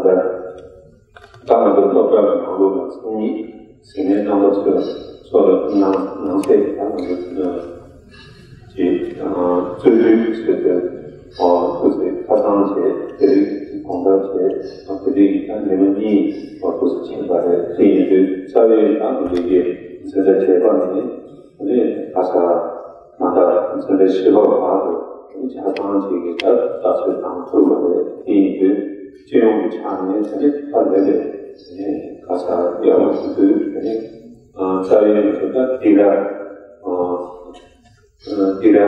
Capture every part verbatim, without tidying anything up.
ད་ང་ཚོ་སློབ་གྲྭ་གི་ནང་ལོགས་ལ་མཚན་ཉིད་ཟིན་མཁན་རྣམ་པ་ཚོ་ཚོ་ལ་ནང་ནང་གསེས་ཀྱི་ད་ང་ཚོ་ཀྱི་རྩོད་རྒྱུགས་ཟེར་དུས་ཐུགས་སྲས་ཁ་སང་བྱས་དེ་རིང་གི་དགོང་དག་བྱས་དེ་རིང་གི་ད་ཉི་མ་གཉིས་ཐུགས་སུ་ཕྱིན་པ་རེད། དེ་ཡིན་དུས་རྩ་བའི་ད་ང་ཚོ་གི་འཛིན་གྲྭ་བརྒྱད་པ་ནས་ནས་ག་ས་ད་ལྟ་འཛིན་གྲྭ་བཞི་པ་བར་དུ་ཆ་ཚང་ཅིག་གི་ད་ལྟ་ཚོད་དང་ཐུག་པ་རེད། དེ་ཡིན་དུས་སྤྱི་ཡོངས་ཀྱི་ཆ་ནས་དེ་ནི་ད་ལས་ལས་ག་ས་ཡག་པོ་ཞིག་དུས་དེ་ནི་རྩ་བའི་ང་ཚོ་ད་འདི་ལ་འདི་ལ་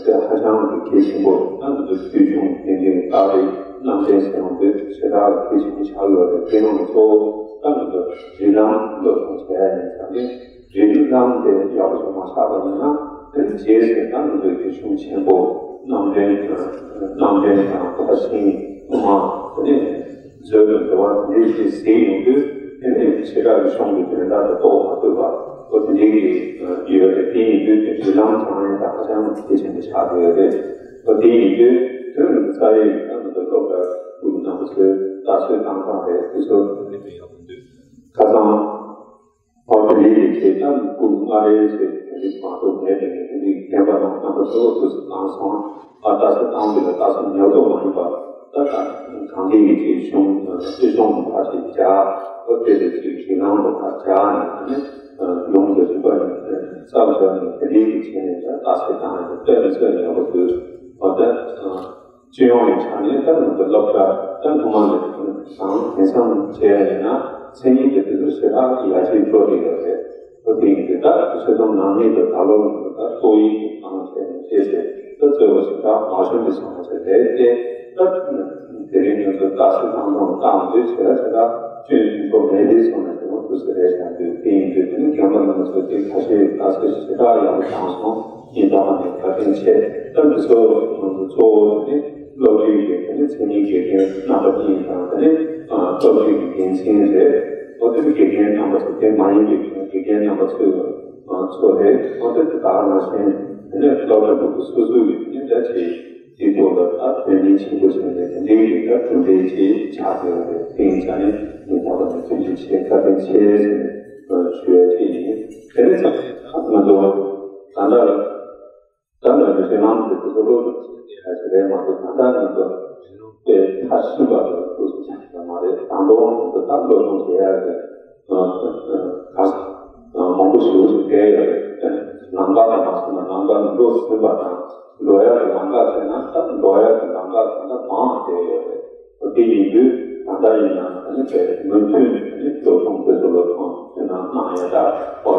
ད་ཧ་ཅང་གི་གལ་ཆེན་པོ་ད་ང་ཚོ་ཕུལ་བྱུང་བསྟན་འཛིན་བཀའ་དྲིན་རྣམ་འདྲེན་ཟེར་ཡོང་དུས་ཞེ་དྲག་གི་གལ་ཆེན་པོ་ཆགས་ཡོད་རེད། དེ་ཡོང་གཙོ་བོ་ད་ང་ཚོ་རིགས་ལམ་སློབ་སྦྱོང་བྱེད་ཡ་ཡིན་ཙང་གི་རིགས་ལམ་དེ་ཡག་པོ་ཞིག་མ་ཆགས་པ་ཡིན་ན་དེ་ནི་རྗེས་སུ་ད་ང་ཚོའི་རྒྱུ་ཆུང་ཆེན་པོ་རྣམ་འདྲེན་རྣམ་འདྲེན་དང་ཕར་ཕྱིན་དབུ་མ་དེ་ནས་མཛོད་དུ་འགྲོ་བ་དེ་འདྲའི་ཞིག་ཟིན་ཡོང་དུས་དེ་ནི་ཆེ་དྲག་གི་གཞུང་གི་དོན་དག་དེ་རྟོགས་མ་ཐུབ་པ་འོ་དེ་འདྲའི་གི་ཡོད་རེད། དེ་ཡིན་དུས་ཀྱི་རིགས་ལམ་སྦྱང་ཡ་ད་ཧ་ཅང་གལ་ཆེན་པོ་ཆགས་ཀྱི་ཡོད་རེད། འོ་དེ་ཡིན་དུས་དོན་རྩ་བའི་ད་ང་ཚོ་སློབ་གྲྭ་ཕྲུ་གུ་རྣམ་པ་ཚོའི་ལྟ་ཚུལ་བཏང་སྟངས་རེད། དེ་ཚོ་ཁ་སང་། ཨོ་དེ་འདྲའི་ཡིག་ཆའི་གཏམ་ཀུན་ཨ་རེ་ཟེར་དེ་འདྲའི་མ་གཏོགས་མེད་དེ་ནས་དེ་འདྲའི་རྒན་པ་རྣམས་རྣམ་པ་ཚོ་ཐུགས་སུ་བཏང་སོང་། ཨ་ལྟ་ས་བཏང་དེ་ལ་ལྟ་ས་ཉག་ཐོག་མ་ཡིན་པ་ད་ད་གང་གི་ཡིག་ཆའི་གཞུང་སྤྱི་གཞུང་གི་ཕར་ཅིག་སྦྱར། ཨོ་དེ་ལས་ཅིག་གཞི་ནང་དུ་ཕར་སྦྱར་ནས་ནི་ལུང་གི་རིག་པ་ནས་རྩ་བཞག་ནས་དེ་འདྲའི་ཡིག་ཆའི་ནས་ད་ལྟ་ས་བཏང་ཡོད་དཔེ་མི་སྲིད་ཡག་པོ་འདུག་ཨོ་ད། སྤྱི་ཡོངས་ཀྱི་ཆ་ནས་ད་ང་ཚོ་སློབ་གྲྭ་ད་སྔོན་མ་ནས་དང་དེང་སང་བྱས་ཡིན་ན་མཚན་ཉིད་དེ་དུས་ཚོད་ཞེ་དྲག་ཡར་རྒྱས་འགྲོ་གི་ཡོད་རེད། ཨོ་དེ་ཡིན་དུས་ད་ཆོས་དུང་ནང་མི་དང་ད་ལོ་ང་ཚོ་ད་ཏོག་དབྱིབས་ཀྱི་སྒང་བྱས་ནས་བྱས་ཏེ་ད་རྩོད་པ་ཞེ་དྲག་མ་བྱུང་བའི་བསམ་བློ་བྱས་རེད་དེ། ད་དེ་རིང་ང་ཚོ་ལྟ་ཚུལ་དང་དང་བཏང་དུས་ཞེ་དྲག་ཞེ་དྲག་སྐྱོན་ཞིག་འགྲོ་མེད་པའི་བསམ་བློ་དེ་མོ་དུས་ཚོད་རེད་བཞག་འདུག་དེ་ཡིན་དུས་དེ་ནི་རྒན་པ་རྣམ་པ་ཚོ་དེ་ཁ་ཤས་ལྟ་ཚུལ་ཞེ་དྲག་ཡག་པོ་བཏང་སོང་། ཡིན་པའང་ནི་བཀའ་དྲིན་ཆེ། ད་འདི་ཚོ་ང་ཚོ་གཙོ་བོ་ནི་སློབ་གྲྭའི་དགེ་རྒན་ནི་མཚན་ཉིད་དགེ་རྒན་རྣམ་པ་གཉིས་དང་དེ་ནི་སློབ་གྲྭའི་དགེ་རྒན་ཚན་རེད། འོ་དེ་ནི་དགེ་རྒན་རྣམ་པ་ཚོ་དེ་མ་ཡིན་པའི་དགེ་རྒན་རྣམ་པ་ཚོས་ཚོ་རེད། འོ་དེ་དེ་དག་ནང་བཞིན་དེ་ནི་སློབ་གྲྭ་ཕྲུ་གུ་སོ་སོའི་ནི་ད་ཆེ་དེ་ཐོག་ལ་ད་དོན་སྙིང་ཆེན་པོ་བྱས་ནས་དེ་འདྲའི་ཡིན་ད་གྲུབ་འབྲས་ཅིག་ཆགས་ཡོད་རེད། དེ་ཡིན་ཙང་ནི་ངས་ད་བར་ནས་ཐུགས་རྗེ་ཆེ་བཀའ་དྲིན་ཆེ་ཟེར་ནས་ཞུ་ཡ་ཅིག་ཡིན། དེ་ནི་ཚང་མས་ད་ང་ཚོ་ད་ལྟ་ད་ང་ཚོ་ཞེད་སྣང་དེ་ཚོ་བློ་ལ་ཁྱེར་ཡ་ཞིག་རེད་མ་གཏོགས་ད་ལྟ་ང་ཚོ་དེ་མཐར་ཕྱིན་པ་ལ་ཐུགས་སུ་ཆགས་ཀྱི་མ་རེད། ད་དུང་ང་ཚོ་ད་བློ་སྦྱོང་བྱེད་ཡ་གི་ག་ས་མང་པོ་ཞིག་ཞིག་བསྡད་ཡོད་རེད། ལམ་ཁ་ལ་མ་སོང་ན་ལམ་ཁ་ནས་འགྲོ་ཟིན་པ་དང་འགྲོ་ཡ་གི་ལམ་ཁ་བྱས་ན་ད་འགྲོ་ཡ་གི་ལམ་ཁ་ད་ལྟ་མང་བ་བསྡད་ཡོད་རེད། དེ་ཡིན་དུས་ད་ལྟ་ཡིན་ན་ད་ནི་དེ་མུ་མཐུད་ནས་ད་ནི་སློབ་སྦྱོང་དེ་ཚོ་ལ་ཐོག་དེ་ནང་གནང་ཡ་ད་ཨོ་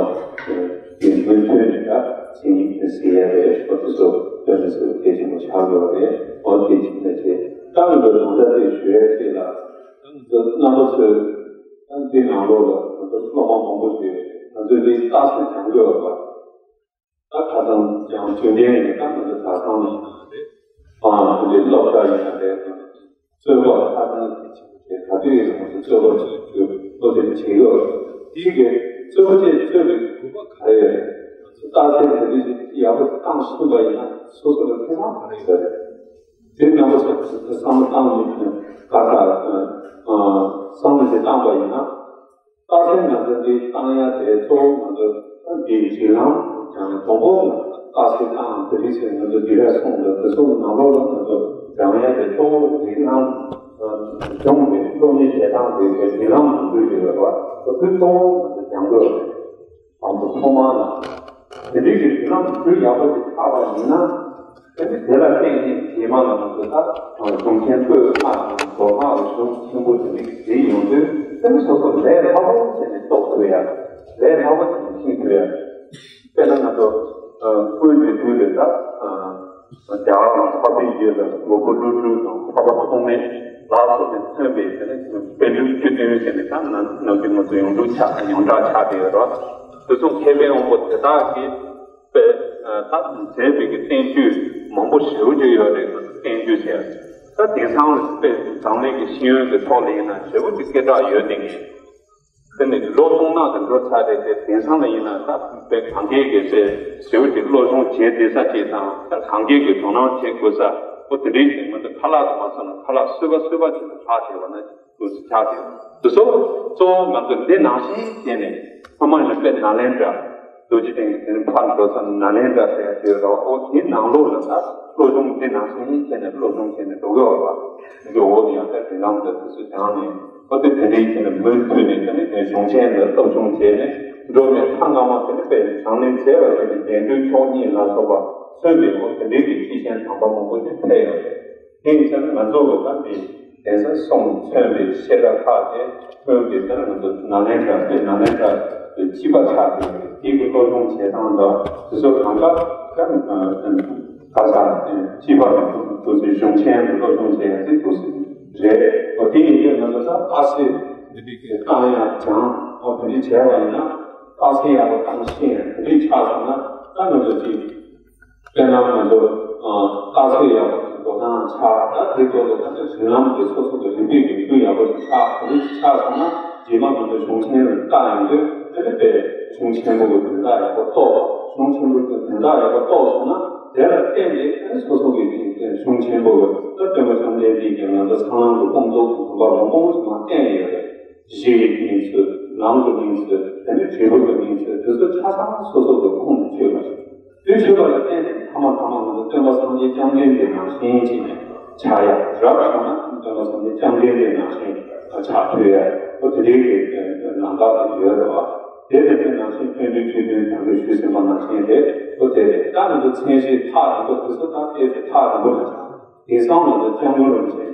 དེ་མུ་མཐུད་ནས་ད་ཚིག་ཉིན་དེ་ཟེར་ཡ་རེད། ཨོ་དེ་ཚོ་དཔེ་མི་སྲིད་པ་གལ་ཆེན་པོ་ཆགས་ཡོད་རེད། ཨོ་དེ་ཅིག་ནས་བྱས་ད་ང་ཚོ་ད་ལྟ་དེ་ཞུ་ཡ་ཅིག་ལ་ད་ང་ཚོ་རྣམ་པ་ཚོས་ད་འདི་ནང་ལོགས་ལ་ང་ཚོ་སློབ་མ་མང་པོ་ཞིག་ང་ཚོས་འདི་རྟགས་གསལ་སྦྱང་དགོས་པ། ད་ཁ་སང་ཡང་རྒྱུན་ལྡན་ཡིན་ན་ད་ང་ཚོ་གྲྭ་ཚང་ཡིན་ན་རེད། ཨ་ནི་སློབ་གྲྭ་ཡིན་ན་རེད། རྩོད་པ་ཁ་སང་གི་ཆེད་དུ་ག་དུས་ཡིན་ན་ང་ཚོ་རྩོད་པ་རྩོད་རྒྱུ་བློ་དེ་བྱེད་ཡོད་རེད། དེའི་གི་རྩོད་པ་བཅས་རྩོད་པའི་དགོས་པ་ག་རེ་ཡོད་རེད། རྟགས་གསལ་དེ་འདྲ་ཞིག་ཡག་པོ་བཏང་ཐུབ་པ་ཡིན་ན་སོ་སོ་ལ་ཕན་ཐོགས་ག་རེ་ཡོད་རེད། དེ་རྣམ་པ་ཚོ་བསམ་བློ་བཏང་མི་ཐུབ་ག་ས་བསམ་བློ་དེ་བཏང་པ་ཡིན་ན། རྟགས་གསལ་ང་ཚོ་འདི་བཏང་ཡ་དེ་གཙོ་བོ་ང་ཚོ་འདི་རིགས་ལམ་སྦྱང་ནས་དང་པོ་རྟགས་གསལ་བཏང་དེ་རིགས་ཟེར་ང་ཚོ་འདི་ར་སོང་ལ་དེ་ཚོ་ནང་ལོགས་ལ་ང་ཚོ་སྦྱང་ཡ་དེ་གཙོ་བོ་རིགས་ལམ་སྦྱོང་བའི་སློབ་གཉེར་བྱེད་སྟངས་དེ་གའི་རིགས་ལམ་མང་པོ་ཡོད་པ་དེ་ཚོ་གཙོ་བོ་ང་ཚོ་སྦྱང་དགོས་རེད། དང་པོ་ཐོག་མར་ལ། དེ་འདྲའི་གི་རིགས་ལམ་དེ་ཚོ་ཡག་པོ་ཞིག་ཆགས་པ་ཡིན་ན། དེ་ནི་དེ་ལ་བརྟེན་ནས་རྗེས་མ་ལ་ང་ཚོ་ད་གཞུང་ཆེན་པོད་ལྔ་དང་མདོ་སྔགས་ཀྱི་གཞུང་ཆེན་པོ་དེ་འདྲའི་གི་འཛིན་ཡོང་དུས་དེ་ནི་སོ་སོ་ལས་སླ་པོ་བྱས་ནས་རྟོགས་ཐུབ་ཡ། ལས་སླ་པོ་བྱས་ནས་ཤེས་ཐུབ་ཡ། དཔེར་ན་ང་ཚོ་ཀུན་གྱི་དུས་ལས་ད། རྒྱ་གར་ལ་འཕགས་པའི་ཡུལ་ལ་མགོན་པོ་ཀླུ་སྒྲུབ་དང་འཕགས་པ་ཐོགས་མེད་ལ་སོགས་པས་མཚོན་པའི་དེ་ནི་པཎ་གྲུབ་བཅུ་བདུན་ཟེར་ནས་ད་ནམ་རྒྱུན་ང་ཚོ་ཡོངས་གྲགས་ཆགས་ཡོངས་གྲགས་ཆགས་བསྡད་ཡོད་རེད། དེ་ཚོ་མཁས་པའི་དབང་པོ་དེ་དག་གིས་དཔེ་ད་མཛད་པའི་གི་བསྟན་བཅོས་མང་པོ་ཞེ་པོ་ཅིག་ཡོད་རེད། ང་ཚོ་བསྟན་བཅོས་ཟེར་ད་དེང་སང་དཔེ་འཛམ་གླིང་གི་ཤེས་ཡོན་གྱི་ཐོག་ལ་ཡིན་ན་ཞེ་པོ་ཅིག་སྐད་གྲགས་ཡོད་དེ། དེ་ནི་ལོ་སྟོང་ནང་དུ་འགྲོ་ཚར་རེད་དེ། དེང་སང་ལ་ཡིན་ན་ད་དཔེ་གང་གའི་གི་ཟེར་ཟེར་བ་དེ་སློབ་སྦྱོང་བྱེད་བདེ་ས་ཅིག་དང་ད་གང་གའི་གི་དོ་སྣང་བྱེད་དགོས་ས་འོ་དེ་འདྲའི་ཟེར་མི་འདུག་ཁ་ལག་དུ་མ་སོང་ན་ཁ་ལག་སུས་པ་སུས་པ་ཅིག་ཏུ་ཆགས་བྱས་པ་ན། དུ་ཆགས་ཏེ། དེ་ཚོ་གཙོ་བོ་ང་ཚོ་འདི་ནང་བཞིན་བྱས་ནས་ཚང་མ་ལ་དཔེ་ནཱ་ལེནྡྲ་རྡོ་རྗེ་གདན་གྱི་དེ་ནི་ཕར་འགྲོ་ས་ནཱ་ལེནྡྲ་ཟེར་ཡ་དེ་རོ། ཨོ་དེའི་ནང་ལོགས་ལ་ད་སློབ་སྦྱོང་འདི་ནང་བཞིན་བྱས་ནས་སློབ་སྦྱོང་བྱས་ནས་འགྲོ་གི་ཡོད་པ། འདི་འོག་ཏུ་ཡང་ད་རི་ལམ་དང་དེ་ཚོ་སྦྱངས་ནས་ཨོ་དེ་དེ་འདྲའི་བྱས་ནས་མུ་མཐུད་ནས་དེ་ནི་དེ་གཞུང་ཆེན་ལ་སློབ་སྦྱོང་བྱས་ནས་འགྲོ་བའི་མཐའ་སྔ་མ་དེ་ནི་དཔེ་བྱང་ལེན་བྱས་པ་དེ་ནི་དགེ་འདུན་ཕྱོགས་གཉིས་ལ་སོགས་པ་མཚོན་པའི་ཨོ་དེ་འདྲའི་གི་ཁྲིད་ཆེན་དམ་པ་མང་པོ་ཅིག་ཕེབས་ཡོད་རེད། དེ་ཡིན་ཙང་ང་ཚོ་གི་ད་དེ་གདན་ས་གསུམ་མཚོན་པའི་བཤད་གྲྭ་ཁག་དེ་སྔོན་གྱི་ད་ང་ཚོ་ནཱ་ལེནྡྲ་དེ་ནཱ་ལེནྡྲ་དེ་སྤྱི་པ་ཆགས་ཏེ་དེ་གི་སློབ་སྦྱོང་བྱེད་སྟངས་དང་དེ་ཚོ་གང་ག་ད་ག་ས་སྤྱི་པ་དེ་ཚོ་གཞུང་ཆེན་དུ་སློབ་སྦྱོང་བྱེད་ཡ་དེ་འདུག་སེ་རེད། འོ་དེ་ཡིན་དུས་ང་ཚོ་ད་ཨ་སེ་འདི་འདྲའི་གི་བཏང་ཡ་སྦྱང་འོ་དེ་འདྲ་བྱས་པ་ཡིན་ན་ཨ་སེ་ཡག་པོ་བཏང་ཤེས་ཡ་དེ་འདྲ་ཆགས་སོང་ན་ད་ང་ཚོ་ཅིག་དཔེར་ན་ང་ཚོ་རྟགས་གསལ་ཡག་པོ་འགྲོ་སྟངས་ཆགས། ད་དེ་ཐོག་ལ་ད་ལྟ་རིགས་ལམ་གྱི་སོ་སོ་གི་རིགས་པའི་གི་རྒྱུ་ཡག་པོ་ཞིག་ཆགས། དེ་འདྲ་ཞིག་ཆགས་སོང་ན་རྗེས་མ་ང་ཚོ་གཞུང་ཆེན་ལ་བལྟ་ཡོང་དུས་དེ་ནི་དཔེ་གཞུང་ཆེན་པོ་གི་དོན་དག་ཡག་པོ་རྟོགས། གཞུང་ཆེན་པོ་གི་དོན་དག་ཡག་པོ་རྟོགས་སོང་ན་དེ་ལ་བརྟེན་ནས་དེ་ནི་སོ་སོ་གི་གཞུང་ཆེན་པོ་གི་ད་སྟོན་པ་བཅོམ་ལྡན་འདས་ཀྱིས་ང་ཚོ་སྤྱན་ལམ་གྱི་དཀོན་མཆོག་གི་བསྟན་པ་མང་པོ་ཞིག་མར་བསྟན་ཡོད་རེད། གཞི་ཡི་གནས་ཚུལ། ལམ་གྱི་གནས་ཚུལ། དེ་ནས་འབྲས་བུ་གི་གནས་ཚུལ། དེ་ཚོ་ཆ་ཚང་སོ་སོ་གི་ཁོང་དུ་ཆུད་པ་རེད། དེ་ཆུད་པ་ལ་བརྟེན་ནས་ཐ་མ་ཐ་མ་ང་ཚོ་སྟོན་པ་སངས་རྒྱས་བཅོམ་ལྡན་འདས་ནང་བཞིན་བྱས་ནས་ཆགས་ཡ། རབ་བྱུང་ན་སྟོན་པ་སངས་རྒྱས་བཅོམ་ལྡན་འདས་ནང་བཞིན་ཆགས་ཐུབ་ཡ། ཨོ་དེ་འདྲའི་གི་ལམ་ཁ་དེ་ཡོད་རེད་བ། དེ་དེ་འདྲའི་ནང་བཞིན་སྤྱོད་འཇུག་ཆོས་བདུན་དང་པོའི་ཆོས་སེམས་དཔའ་ནང་བཞིན་རེད། ཨོ་དེ་རེད། ད་ང་ཚོ་མཚན་གཞི་ཐག་རིང་པོ་དེ་ཚོ་ད་ལྟའི་ཆ་ཐག་རིང་པོ་ལ་ཆགས། དེང་སང་ང་ཚོ་སྐྱབས་མགོན་རིན་པོ་ཆེ་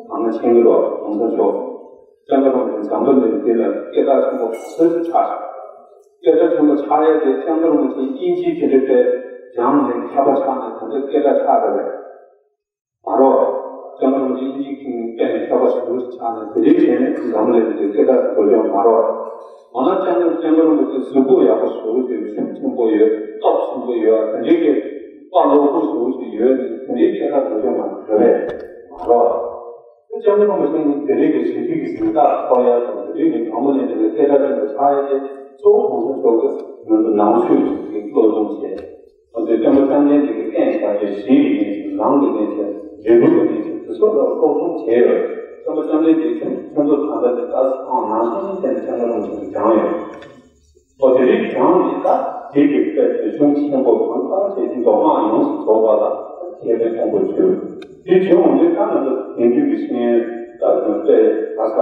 གང་ན་མཁྱེན་གྱི་རེད། གོང་ས་མཆོག་སྐྱབས་མགོན་རིན་པོ་ཆེ་འཛམ་བུ་གླིང་འདི་ལ་སྐད་གྲགས་ཆེན་པོ་ག་ཚོད་ཅིག་ཆགས་ཤག་སྐད་གྲགས་ཆེན་པོ་ཆགས་ཡས་དེ་སྐྱབས་མགོན་རིན་པོ་ཆེ་དབྱིན་ཇིའི་དེ་འདྲའི་དཔེ་སྦྱངས་ནས་མཁས་པ་ཆགས་ནས་དེ་འདྲའི་སྐད་གྲགས་ཆགས་པ་རེད། མ་རེད། སྐྱབས་མགོན་རིན་པོ་ཆེ་དབྱིན་ཇིའི་མཁས་པའི་མཁས་པ་ཞེ་པོ་ཅིག་ཆགས་ནས་དེ་འདྲའི་བྱས་ནས་འཛམ་བུ་གླིང་འདི་སྐད་གྲགས་འགྲོ་ཡོད་མ་རེད། འོ་ན་སྐྱབས་མགོན་སྐྱབས་མགོན་རིན་པོ་ཆེ་གཟུགས་པོ་ཡག་པོ་ཞེ་པོ་ཅིག་ཤུགས་ཆེན་པོ་ཡོད། སྟོབས་ཆེན་པོ་ཡོད། དེ་འདྲའི་གི་དཔའ་བློ་ཁོག་ཞེ་པོ་ཅིག་ཡོད་ནས་དེ་འདྲའི་སྐད་གྲགས་འགྲོ་ཡོད་མ་རེད། མ་རེད། སྐྱབས་མགོན་རིན་པོ་ཆེ་ནི་དེ་རིང་གི་ཞི་བདེ་གི་གཟེངས་རྟགས་ཐོབ་ཡ་དང་དེ་རིང་གི་འཛམ་བུ་གླིང་འདི་ལ་སྐད་གྲགས་ཅན་དུ་ཆགས་ཡ་དེ་གཙོ་བོ་གོང་ས་མཆོག་གིས་ང་ཚོ་ནང་ཆོས་ཀྱི་སློབ་སྦྱོང་བྱས། ང་ཚོའི་སྟོན་པ་བཅོམ་ལྡན་འདས་ཀྱིས་བསྟན་བཞག་པའི་གཞི་ཡི་གནས་ཚུལ། ལམ་གྱི་གནས་ཚུལ། འབྲས་བུ་གི་གནས་ཚུལ་དེ་ཚོ་ལ་སློབ་སྦྱོང་བྱས་ཡོད། སྟོན་པ་བཅོམ་ལྡན་འདས་ཀྱིས་ཁྱོད་ཚོ་གང་འདྲ་དེ་ལྟ་སོང་ནང་བཞིན་བསྟན་སྟོན་པ་རིན་པོ་ཆེ་གིས་སྦྱངས་ཡོད། ཨོ་དེ་རིང་སྦྱངས་ནས་ད་དེ་གི་དཔེ་དེ་གཞུང་ཆེན་པོ་གང་ལྟར་བྱས་ཏེ་མདོ་སྔགས་ཡོངས་སུ་རྫོགས་པ་ལ་ཁྱད་པར་མཐོན་པོ་བྱོས། དེ་བྱོས་འོང་དུས་ད་ང་ཚོ་དེང་དུས་ཀྱི་ཤེས་ཡོན་ད་དཔེ་ཁ་ས་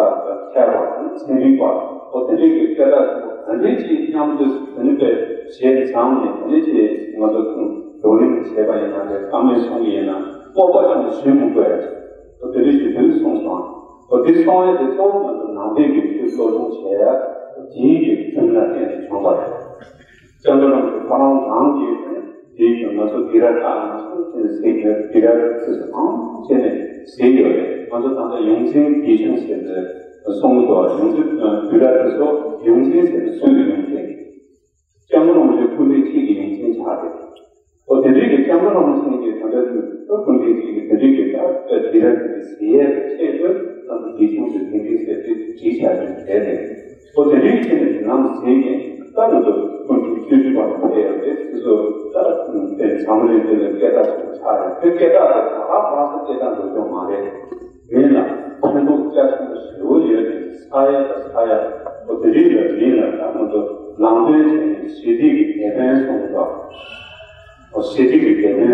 མཁས་པ་ཚན་རིག་པ་ཨོ་དེ་འདྲའི་གི་སྐད་གྲགས་ཆེན་པོ་ག་འདྲའི་ཅིག་མཉམ་དུ་དེ་ནི་དཔེ་གཞས་སྦྱངས་ནས་ག་འདྲའི་ཅིག་ང་ཚོ་བགྲོ་གླེང་བྱས་པ་ཡིན་ན་རེད། བཀའ་མོལ་གསུང་གི་ཡིན་ན་སྤོབས་པ་ཅན་དུ་ཞུ་མི་དགོས། ཨོ་དེ་འདྲའི་ཅིག་དུས་གསུངས་སོང་། ཨོ་དེ་གསུང་ཡ་དེ་གཙོ་བོ་ང་ཚོ་ནང་པའི་གི་ཆོས་སློབ་སྦྱོང་བྱས་ཡ་དེའི་གི་ཁྲིམས་ལ་བརྟེན་ནས་བྱུང་བ་རེད། སྐྱབས་མགོན་རིན་པོ་ཆེ་ཁོ་རང་རང་གིས་དེའི་གི་ང་ཚོ་སྡེ་ར་བཏགས་ནས་སུ་དེ་ཟེར་གྱི་ཡོད། སྡེ་ར་དེ་ཚོ་གང་བྱས་ནས་ཟེར་གྱི་ཡོད་རེད། ང་ཚོ་ད་ལྟ་ཡོངས་འཛིན་དགེ་ཆུང་ཟེར་ནས་གསུང་གི་འདུག་ཡོངས་འཛིན་སྡེ་ར་དེ་ཚོ་ཡོངས་འཛིན་ཟེར་ནས་སུ་ཡི་ཡོངས་འཛིན། སྐྱབས་མགོན་རིན་པོ་ཆེ་སྐུ་ཕྲེང་གཅིག་གི་ཡོངས་འཛིན་ཆགས་ཏེ། ཨོ་དེ་འདྲའི་གི་སྐྱབས་མགོན་རིན་པོ་ཆེ་གི་ད་ལྟ་དུས་སྐུ་ཕྲེང་གཅིག་གི་དེ་འདྲའི་གི་ད་ལྟ་སྡེ་ར་གི་ཟེར་ཡས་ཀྱི་ཆེད་དུ་ད་ལྟ་དགེ་ཆུང་གི་དེ་འདྲའི་ཟེར་དེ་བྲིས་བྱ་དེ་བསྡད་དེ། ཨོ་དེ་འདྲའི་ཆེད་དུ་ཉི་ལམ་ཟེར་གྱི་ད་ང་ཚོ་སྐུ་ཕྲེང་བཅུ་བཅུ་བར་དུ་ཕེབས་ཡོད་རེད། དེ་ཚོ་ད་དཔེ་འཛམ་གླིང་འདི་ལ་སྐད་གྲགས་ཆེན་པོ་ཆགས་ཡོད། དེ་སྐད་གྲགས་དེ་ད་ག་བར་དུ་སྐད་གྲགས་འགྲོ་རྒྱུ་མ་རེད། མི་ལ་ཕན་ཐོགས་རྒྱ་ཆེན་པོ་ཞེ་པོ་ཡོད་ཅིང་ས་ཡ་དང་ས་ཡ་ཨོ་དེ་རིང་ལ་མི་ལ་ད་ང་ཚོ་ནང་དོན་བྱས་ནས་ཞི་བདེ་གི་དེད་དཔོན་སོང་བ། ཨོ་ཞི་བདེ་གི་དེད་དཔོན་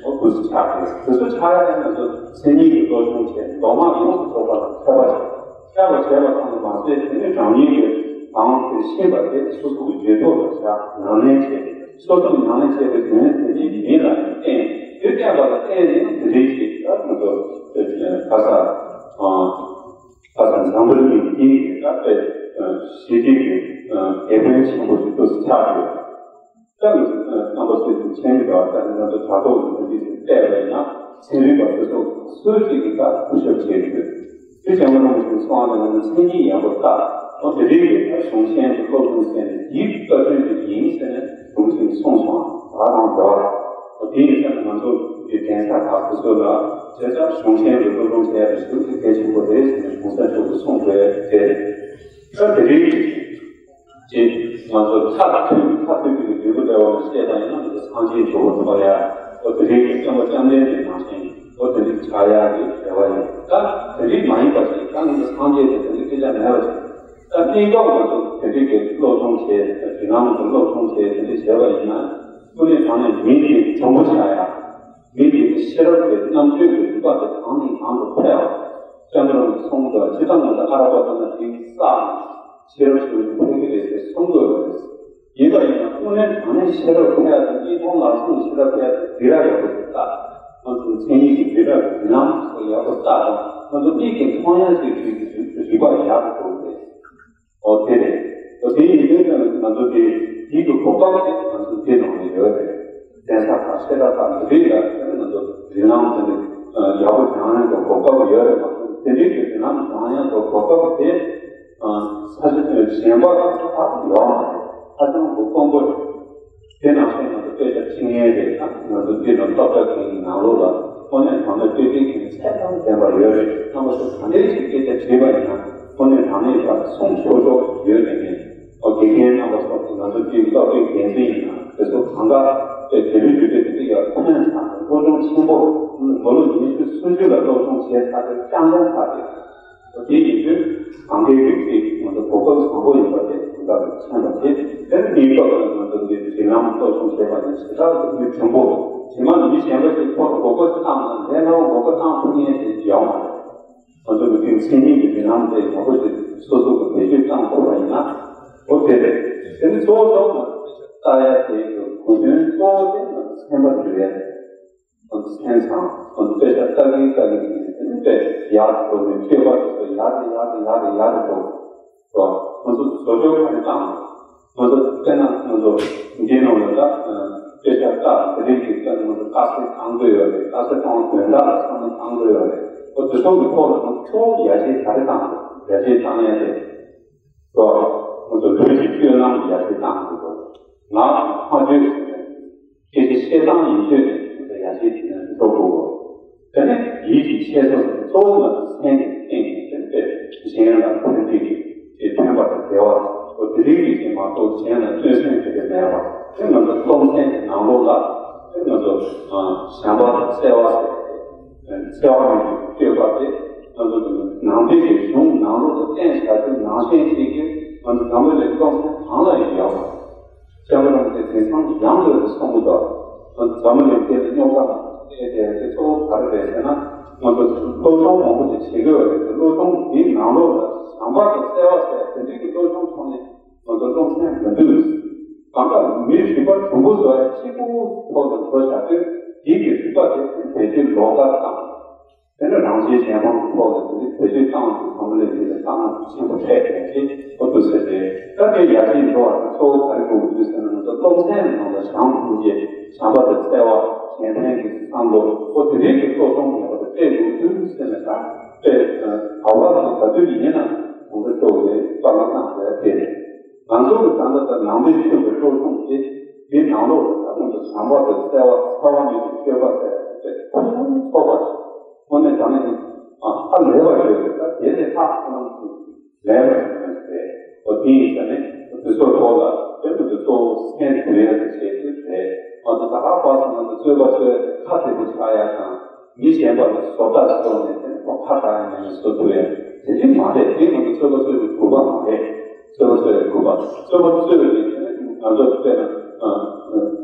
ཨོ་དེ་ཚོ་ཆགས་ཏེ་དེ་ཚོ་ཆགས་ཡ་དེ་ང་ཚོ་མཚན་ཉིད་ཀྱི་སློབ་སྦྱོང་བྱས་མདོ་སྔགས་ཡོངས་སུ་རྫོགས་པ་ལ་མཁས་པ་བྱས། མཁས་པ་བྱས་པ་ཙམ་དུ་མ་ཟད་དེ་ནས་རང་ཉིད་ཀྱི་དང་དེ་ཤེས་པ་དེ་སོ་སོ་གི་རྗེས་ཐོག་ལ་བཞག་ཉམས་ལེན་བྱས། སོ་སོ་ཉམས་ལེན་བྱས་པའི་དོན་དེ་ཉིད་ཀྱི་མི་ལ་ནི་བསྟན། དེ་བསྟན་པ་ལ་བརྟེན་ནས་དེ་རིགས་ཀྱི་ད་ང་ཚོ་ཁ་ས་ཁ་ས་འཛམ་བུ་གླིང་འདིའི་གི་ད་དཔེ་ཞི་བདེ་གི་དེད་དཔོན་ཆེན་པོ་ཞིག་ཏུ་ཆགས་ཡོད། ད་ང་ཚོ་རྣམ་པ་ཚོས་མཁྱེན་གྱི་འདུག་ད་ང་ཚོ་དྲ་ཐོག་གི་འདི་འདི་བལྟས་པ་ཡིན་ན་ཚན་རིག་པ་ཚོ་སོ་སོའི་གཅིག་གི་ད་སྐུ་ཞབས་བྱས་ཡོད། དེ་ཀྱང་ང་རང་ཚོའི་སོང་བ་ནང་ལ་མཚན་ཉིད་ཡག་པོ་བལྟ། ཨོ་དེ་རིང་གི་ད་གཞུང་ཆེན་དུ་སློབ་སྦྱོང་བྱས་ནས་ཡིད་བཀའ་དྲིན་དེ་ཡིན་ཟེར་ནས་ཐུགས་ཆེན་གསུངས་སོང་། ད་རང་འདྲ་བ་རེད། ཨོ་དེ་ཡིན་ཙང་ང་ཚོ་གི་གདན་ས་ཁག་དེ་ཚོ་ལ་དེ་ལྟར་གཞུང་ཆེན་དུ་སློབ་སྦྱོང་བྱས་པ་ཞིག་དེ་གལ་ཆེན་པོ་རེད་ཟེར་ནས་གོང་ས་མཆོག་གིས་གསུངས་པ་རེད། དེ་ད་དེ་རིང་གི་ཅེས་ང་ཚོ་མཐའ་ཐུག་མཐའ་ཐུག་གི་འབྲས་བུ་འདྲ་བ་ཞིག་བཤད་པ་ཡིན་ན་ང་ཚོ་སངས་རྒྱས་འགྲོ་བ་ཐོབ་ཡ། ཨོ་དེ་རིང་གི་སྟོན་པ་བཅོམ་ལྡན་འདས་ནང་བཞིན། ཨོ་དེ་འདྲའི་ཆགས་ཡག་གི་རེ་བ་ཡོད། ད་དེ་འདྲའི་མ་ཡིན་པ་ཞིག་ད་ང་ཚོ་སངས་རྒྱས་དེ་དེ་འདྲའི་སྐད་ཆ་མེད་པ་ཞིག་ད་གནས་སྐབས་ང་ཚོ་དེ་འདྲའི་གི་སློབ་སྦྱོང་བྱས། དེ་ནང་ང་ཚོ་སློབ་སྦྱོང་བྱས་དེ་འདྲའི་བྱས་པ་ཡིན་ན། དངོས་གནས་དྲང་གནས་མི་དེ་གྱོང་པོ་ཆགས་ཡག་མི་དེ་གི་ཤེས་རབ་དེ་རྣམ་དཔྱོད་ཀྱི་རིག་པ་དེ་གང་ནས་གང་དུ་འཕེལ་བ། སྐྱབས་མགོན་རིན་པོ་ཆེ་གསུངས་འདུག་སྤྱིར་བཏང་ང་ཚོ་ཨ་ར་པ་ཚོ་ན་དེ་ས་ཤེས་རབ་ཞུ་འཕེལ་གི་རེད་ཅེས་གསུང་དགོས་པ་རེད། ཡིན་པ་ཡིན་ན་དངོས་གནས་དྲང་གནས་ཤེས་རབ་འཕེལ་ཡག་དང་གཉིས་མཐོང་ལག་ཟུང་ཤེས་རབ་འཕེལ་ཡག་དེ་འདི་ར་ཡག་པོ་ཞིག་ལྟ། ང་ཚོ་མཚན་ཉིད་ཀྱི་འབྲེལ་སྒྲ་གི་མདུན་ལམ་སོགས་ཡག་པོ་ལྟ་དང་ང་ཚོ་མིག་གིས་མཐོང་ཡག་ཅིག་ཞིག་གི་རིག་པ་ཡག་པོ་དགོས་རེད། ཨོ་དེ་རེད། ཨོ་དེ་ཡིན་དུས་ཀྱང་ང་ཚོ་དེ་ཡིད་ཀྱི་གོ་སྐབས་དེ་ང་ཚོ་དེ་ནང་ནས་ཡོད་རེད། གདན་ས་དང་བཤད་གྲྭ་དང་འདི་རིགས་ལ་དེ་ང་ཚོ་རིགས་ལམ་དེ་ནི་ཡག་པོ་སྦྱང་ཡག་གི་གོ་སྐབས་ཡོད་རེད་མ་གཏོགས་དེ་འདྲའི་གི་རིགས་ལམ་སྦྱང་ཡག་གི་གོ་སྐབས་དེ་ས་ཆ་གཞན་པ་ལ་ས་ཐག་ཡོད་མ་རེད། ཧ་ཅང་གི་དཀོན་པོ་རེད། དེ་ནང་བཞིན་ང་ཚོ་དཔེ་ཆ་ཁྲིད་མཁན་རེད། ད་ང་ཚོ་འདི་ནང་སློབ་གྲྭ་ཁག་གི་ནང་ལོགས་ལ་དངོས་གནས་དྲང་གནས་དཔེ་ཁྲིད་མཁན་ཚད་དང་ལྡན་པ་ཡོད་རེད། རྣམ་པ་ཚོ་ག་འདྲས་ཞིག་སྐད་ཆ་དྲིས་པ་ཡིན་ན་དངོས་གནས་དྲང་གནས་ཡག་གསུང་ཆོག་ཆོག་ཡོད་མེད་མཁན། ཨོ་དགེ་རྒན་རྣམ་པ་ཚོ་ང་ཚོ་དེའི་སློབ་གྲྭའི་འགན་འཛིན་ཡིན་ན་དེ་ཚོ་གང་ག་དེ་དེ་རིང་དུས་ཚོད་དེ་ཡག་ཐུགས་སྣང་ཚང་ནས་སློབ་སྦྱོང་ཆེན་པོ་མི་ལོ་ཉི་ཤུ་སུམ་ཅུ་ལ་སློབ་སྦྱོང་བྱས་ཚར་ཏེ་རྐྱང་རྐྱང་ཚར་ཏེ། དེ་ཡིན་དུས་གང་གའི་རིགས་ཀྱིས་ང་ཚོ་གོ་སྐབས་བཟང་པོ་ཡིན་པ་དེ་དེ་ག་ལ་མཁྱེན་པ་རེད། དེར་ཉིན་ཐོག་ལ་ང་ཚོ་འདི་རིགས་ལམ་སློབ་སྦྱོང་བྱེད་པ་ནི་ཞེ་དྲག་ཏུ་མི་ཆེན་པོ་རྗེས་མ་མི་གཞན་པ་ཞིག་ཐོག་གོ་སྐབས་བཏང་ན་ལས་སླ་བོ་གོ་སྐབས་བཏང་ཐུབ་མཁན་ཞིག་ཡོང་བ་རེད། ང་ཚོ་མི་རིགས་མཚན་ཉིད་ཀྱི་རིགས་ལམ་དེ་ཡག་པོ་ཞིག་སོ་སོ་གི་བེད་སྤྱོད་བཏང་ཐུབ་པ་ཡིན་ན་ཨོ་དེ་རེད། དེ་ནི་གཙོ་བོ་གཙོ་བོ་ང་ཚོ་ལྟ་ཡ་དེ་གི་གོ་དོན་གཙོ་བོ་དེ་ང་ཚོ་སེམས་པ་འགྱུར་ཡ་རེད། ང་ཚོ་སེམས་སང་ང་ཚོ་དཔེ་ཆ་ལྟ་གིན་ལྟ་གིན་ནས་དེ་ནི་དཔེ་ཡག་གོ་ནས་སྤྱོད་པ་དེ་ཚོ་ཡག་དེ་ཡག་དེ་ཡག་དེ་ཡག་དེ་འགྲོ། ང་ཚོ་བཟོ་བཅོས་ག་རེ་བཏང་། ང་ཚོ་དཔེར་ན་ང་ཚོ་འདིའི་ནང་ལ་ད་དཔེ་ཆ་ལྟ་དེ་རིང་གི་དཔེར་ན་ང་ཚོ་དཀའ་སེལ་གཏོང་དགོས་ཡོད་རེད། དཀའ་སེལ་གཏོང་དོན་དག་ལ་བསམ་བློ་གཏོང་དགོས་ཡོད་རེད། ཨོ་དེ་ཚོ་གི་ཐོག་ལ་ང་ཚོ་གཙོ་བོ་ཡར་རྒྱས་ག་རེ་གཏང་དགོས། ཡར་རྒྱས་གཏང་ཡ་དེ་ང་ཚོ་ལུས་ཀྱི་སྤྱོད་ལམ་ཡར་རྒྱས་གཏང་དགོས། ངག་གི་སྨྲ་བརྗོད་ཟེར་ནས་སྐད་ཆ་བཤད་སྟངས་ཡིན་ཚོད་ནས་ང་ཚོ་ཡར་རྒྱས་དེ་ནས་འགྲོ་དགོས། དེ་ནས་ཡིད་ཀྱི་འཆད་ཚུལ་གཙོ་བོ་ང་ཚོ་སེམས་ཀྱི་སྟེང་ནས་དེ་དཔེ་གཞན་ལ་ཕན་བདེ་གི་དེ་ཕན་པ་དང་བདེ་བ་དང་དེ་རིགས་ཀྱི་ཅིག་མ་གཏོགས་གཞན་ལ་སྤྲོད་སེམས་དེ་འདྲ་མེད་པ། དེ་ང་ཚོ་སློབ་ཚན་གྱི་ནང་ལོགས་ལ་དེ་ང་ཚོ་བྱམས་པ་དང་བརྩེ་བ་ཟེར་ཏེ། བརྩེ་བ་མེད་པའི་སྤྱོད་པ་དེ་ང་ཚོ་ནང་པའི་གཞུང་ནང་ལོགས་སུ་བསྟན་བྱ་རྒྱུ་ནང་བཞིན་བྱེད་རྒྱུ་ང་ཚོ་འཛམ་བུ་གླིང་སློབ་ཚན་གང་ལ་ཡང་ཡོད་པ། སྐྱབས་མགོན་རིན་པོ་ཆེ་དེང་སང་ཡང་དུ་གསུང་གི་འདུག་ང་ཚོ་འཛམ་བུ་གླིང་འདི་ལ་རྙོག་དྲ་མང་པོ་སྤེལ་ཏེ་དེ་གཙོ་བོ་ག་རེ་རེད་ཟེར་ན། ང་ཚོ་སློབ་སྦྱོང་མང་པོ་ཞིག་བྱེད་ཀྱི་ཡོད་རེད་དེ་སློབ་སྦྱོང་འདིའི་ནང་ལོགས་ལ་བྱམས་པ་དང་བརྩེ་བ་ཟེར་དེ་འདྲའི་གི་སློབ་སྦྱོང་ཐོག་ནས། ང་ཚོ་སློབ་ཚན་མི་འདུག་གང་ལྟར་མི་རིག་པ་གྲུང་པོ་བཟོ་ཡ་གཅིག་པུ་ཐོག་ཏུ་འགྲོ་བྱ་དུས་དེའི་གི་རིག་པ་དེ་བེད་སྤྱོད་ལོག་པར་བཏང་། དེ་ནས་རང་བཞིན་གཞན་དབང་གི་ཐོག་ལ་དེ་བེད་སྤྱོད་བཏང་དུས་ཚང་མ་ལས་དེ་ལ་བཏང་ན་ཆེན་པོ་འཕྲད་བྱས་ཏེ་ཁོ་ཚོ་ཟེར་ཏེ་ད་དེ་ཡར་རྒྱས་འགྲོ་བ་དེ་གཙོ་བོ་ག་རེ་དགོས་ཀྱི་འདུག་ཟེར་ན་ང་ཚོ་སློབ་ཚན་ནང་ལ་བྱམས་སྙིང་རྗེ་བྱམས་པ་དང་བརྩེ་བ་གཞན་ཕན་གྱི་བསམ་བློ་ཁོ་དེ་རིགས་ཀྱི་སློབ་སྦྱོང་ངེས་པར་དུ་སྤྲད་དགོས་ཀྱི་འདུག་ཟེར་ནས་ད་དཔེ་ག་བ་ལ་ག་དུས་ཡིན་ན་ང་ཚོ་སྤྲོ་བའི་བསམ་བློ་བཏང་དགོས་ཡ་དེ་རེད། ང་ཚོ་གི་ད་ལྟ་ད་ནང་པའི་ཆོས་ཀྱི་སློབ་སྦྱོང་དེ་དེའི་ནང་ལོགས་ལ་ད་ང་ཚོ་བྱམས་པ་དང་བརྩེ་བ་འཚེ་བ་མེད་པའི་སྤྱོད་པ་ཟེར་ཏེ་ཁོ་ཡང་ཚོགས་པ་ཞིག་དངོས་གནས་དྲང་གནས་ཨ་ལས་པ་ཞིག་རེད། ད་དེ་ལས་ལྷག་ཁོ་རང་ཚོ་ལས་པ་ཞིག་མེད་པས་ཨོ་དེ་ཡིན་ཙང་ནས་དེ་ཚོ་ཐོག་ལ་དེ་ང་ཚོ་གཙོ་བོ་སེམས་དུལ་ཡ་དེ་བྱེད་དུས་རེད། ང་ཚོ་ད་ག་པར་སོང་ང་ཚོ་རྩོད་པ་རྩོད་ཁ་བདེ་པོ་ཆགས་ཡ་དང་། མི་གཞན་པ་ལ་བཟོ་ལྟ་བཟོ་ནས་དེ་ཁོ་ཁ་གྲག་ཡང་མེད་ནས་བཟོ་ཐུབ་ཡ་དེ་འདྲ་མ་རེད། དེ་ང་ཚོ་རྩོད་པ་རྩོད་པའི་དགོས་པ་མ་རེད། རྩོད་པ་རྩོད་པའི་དགོས་པ་རྩོད་པ་རྩོད་པའི་དེ་ང་ཚོ་དཔེར་ན་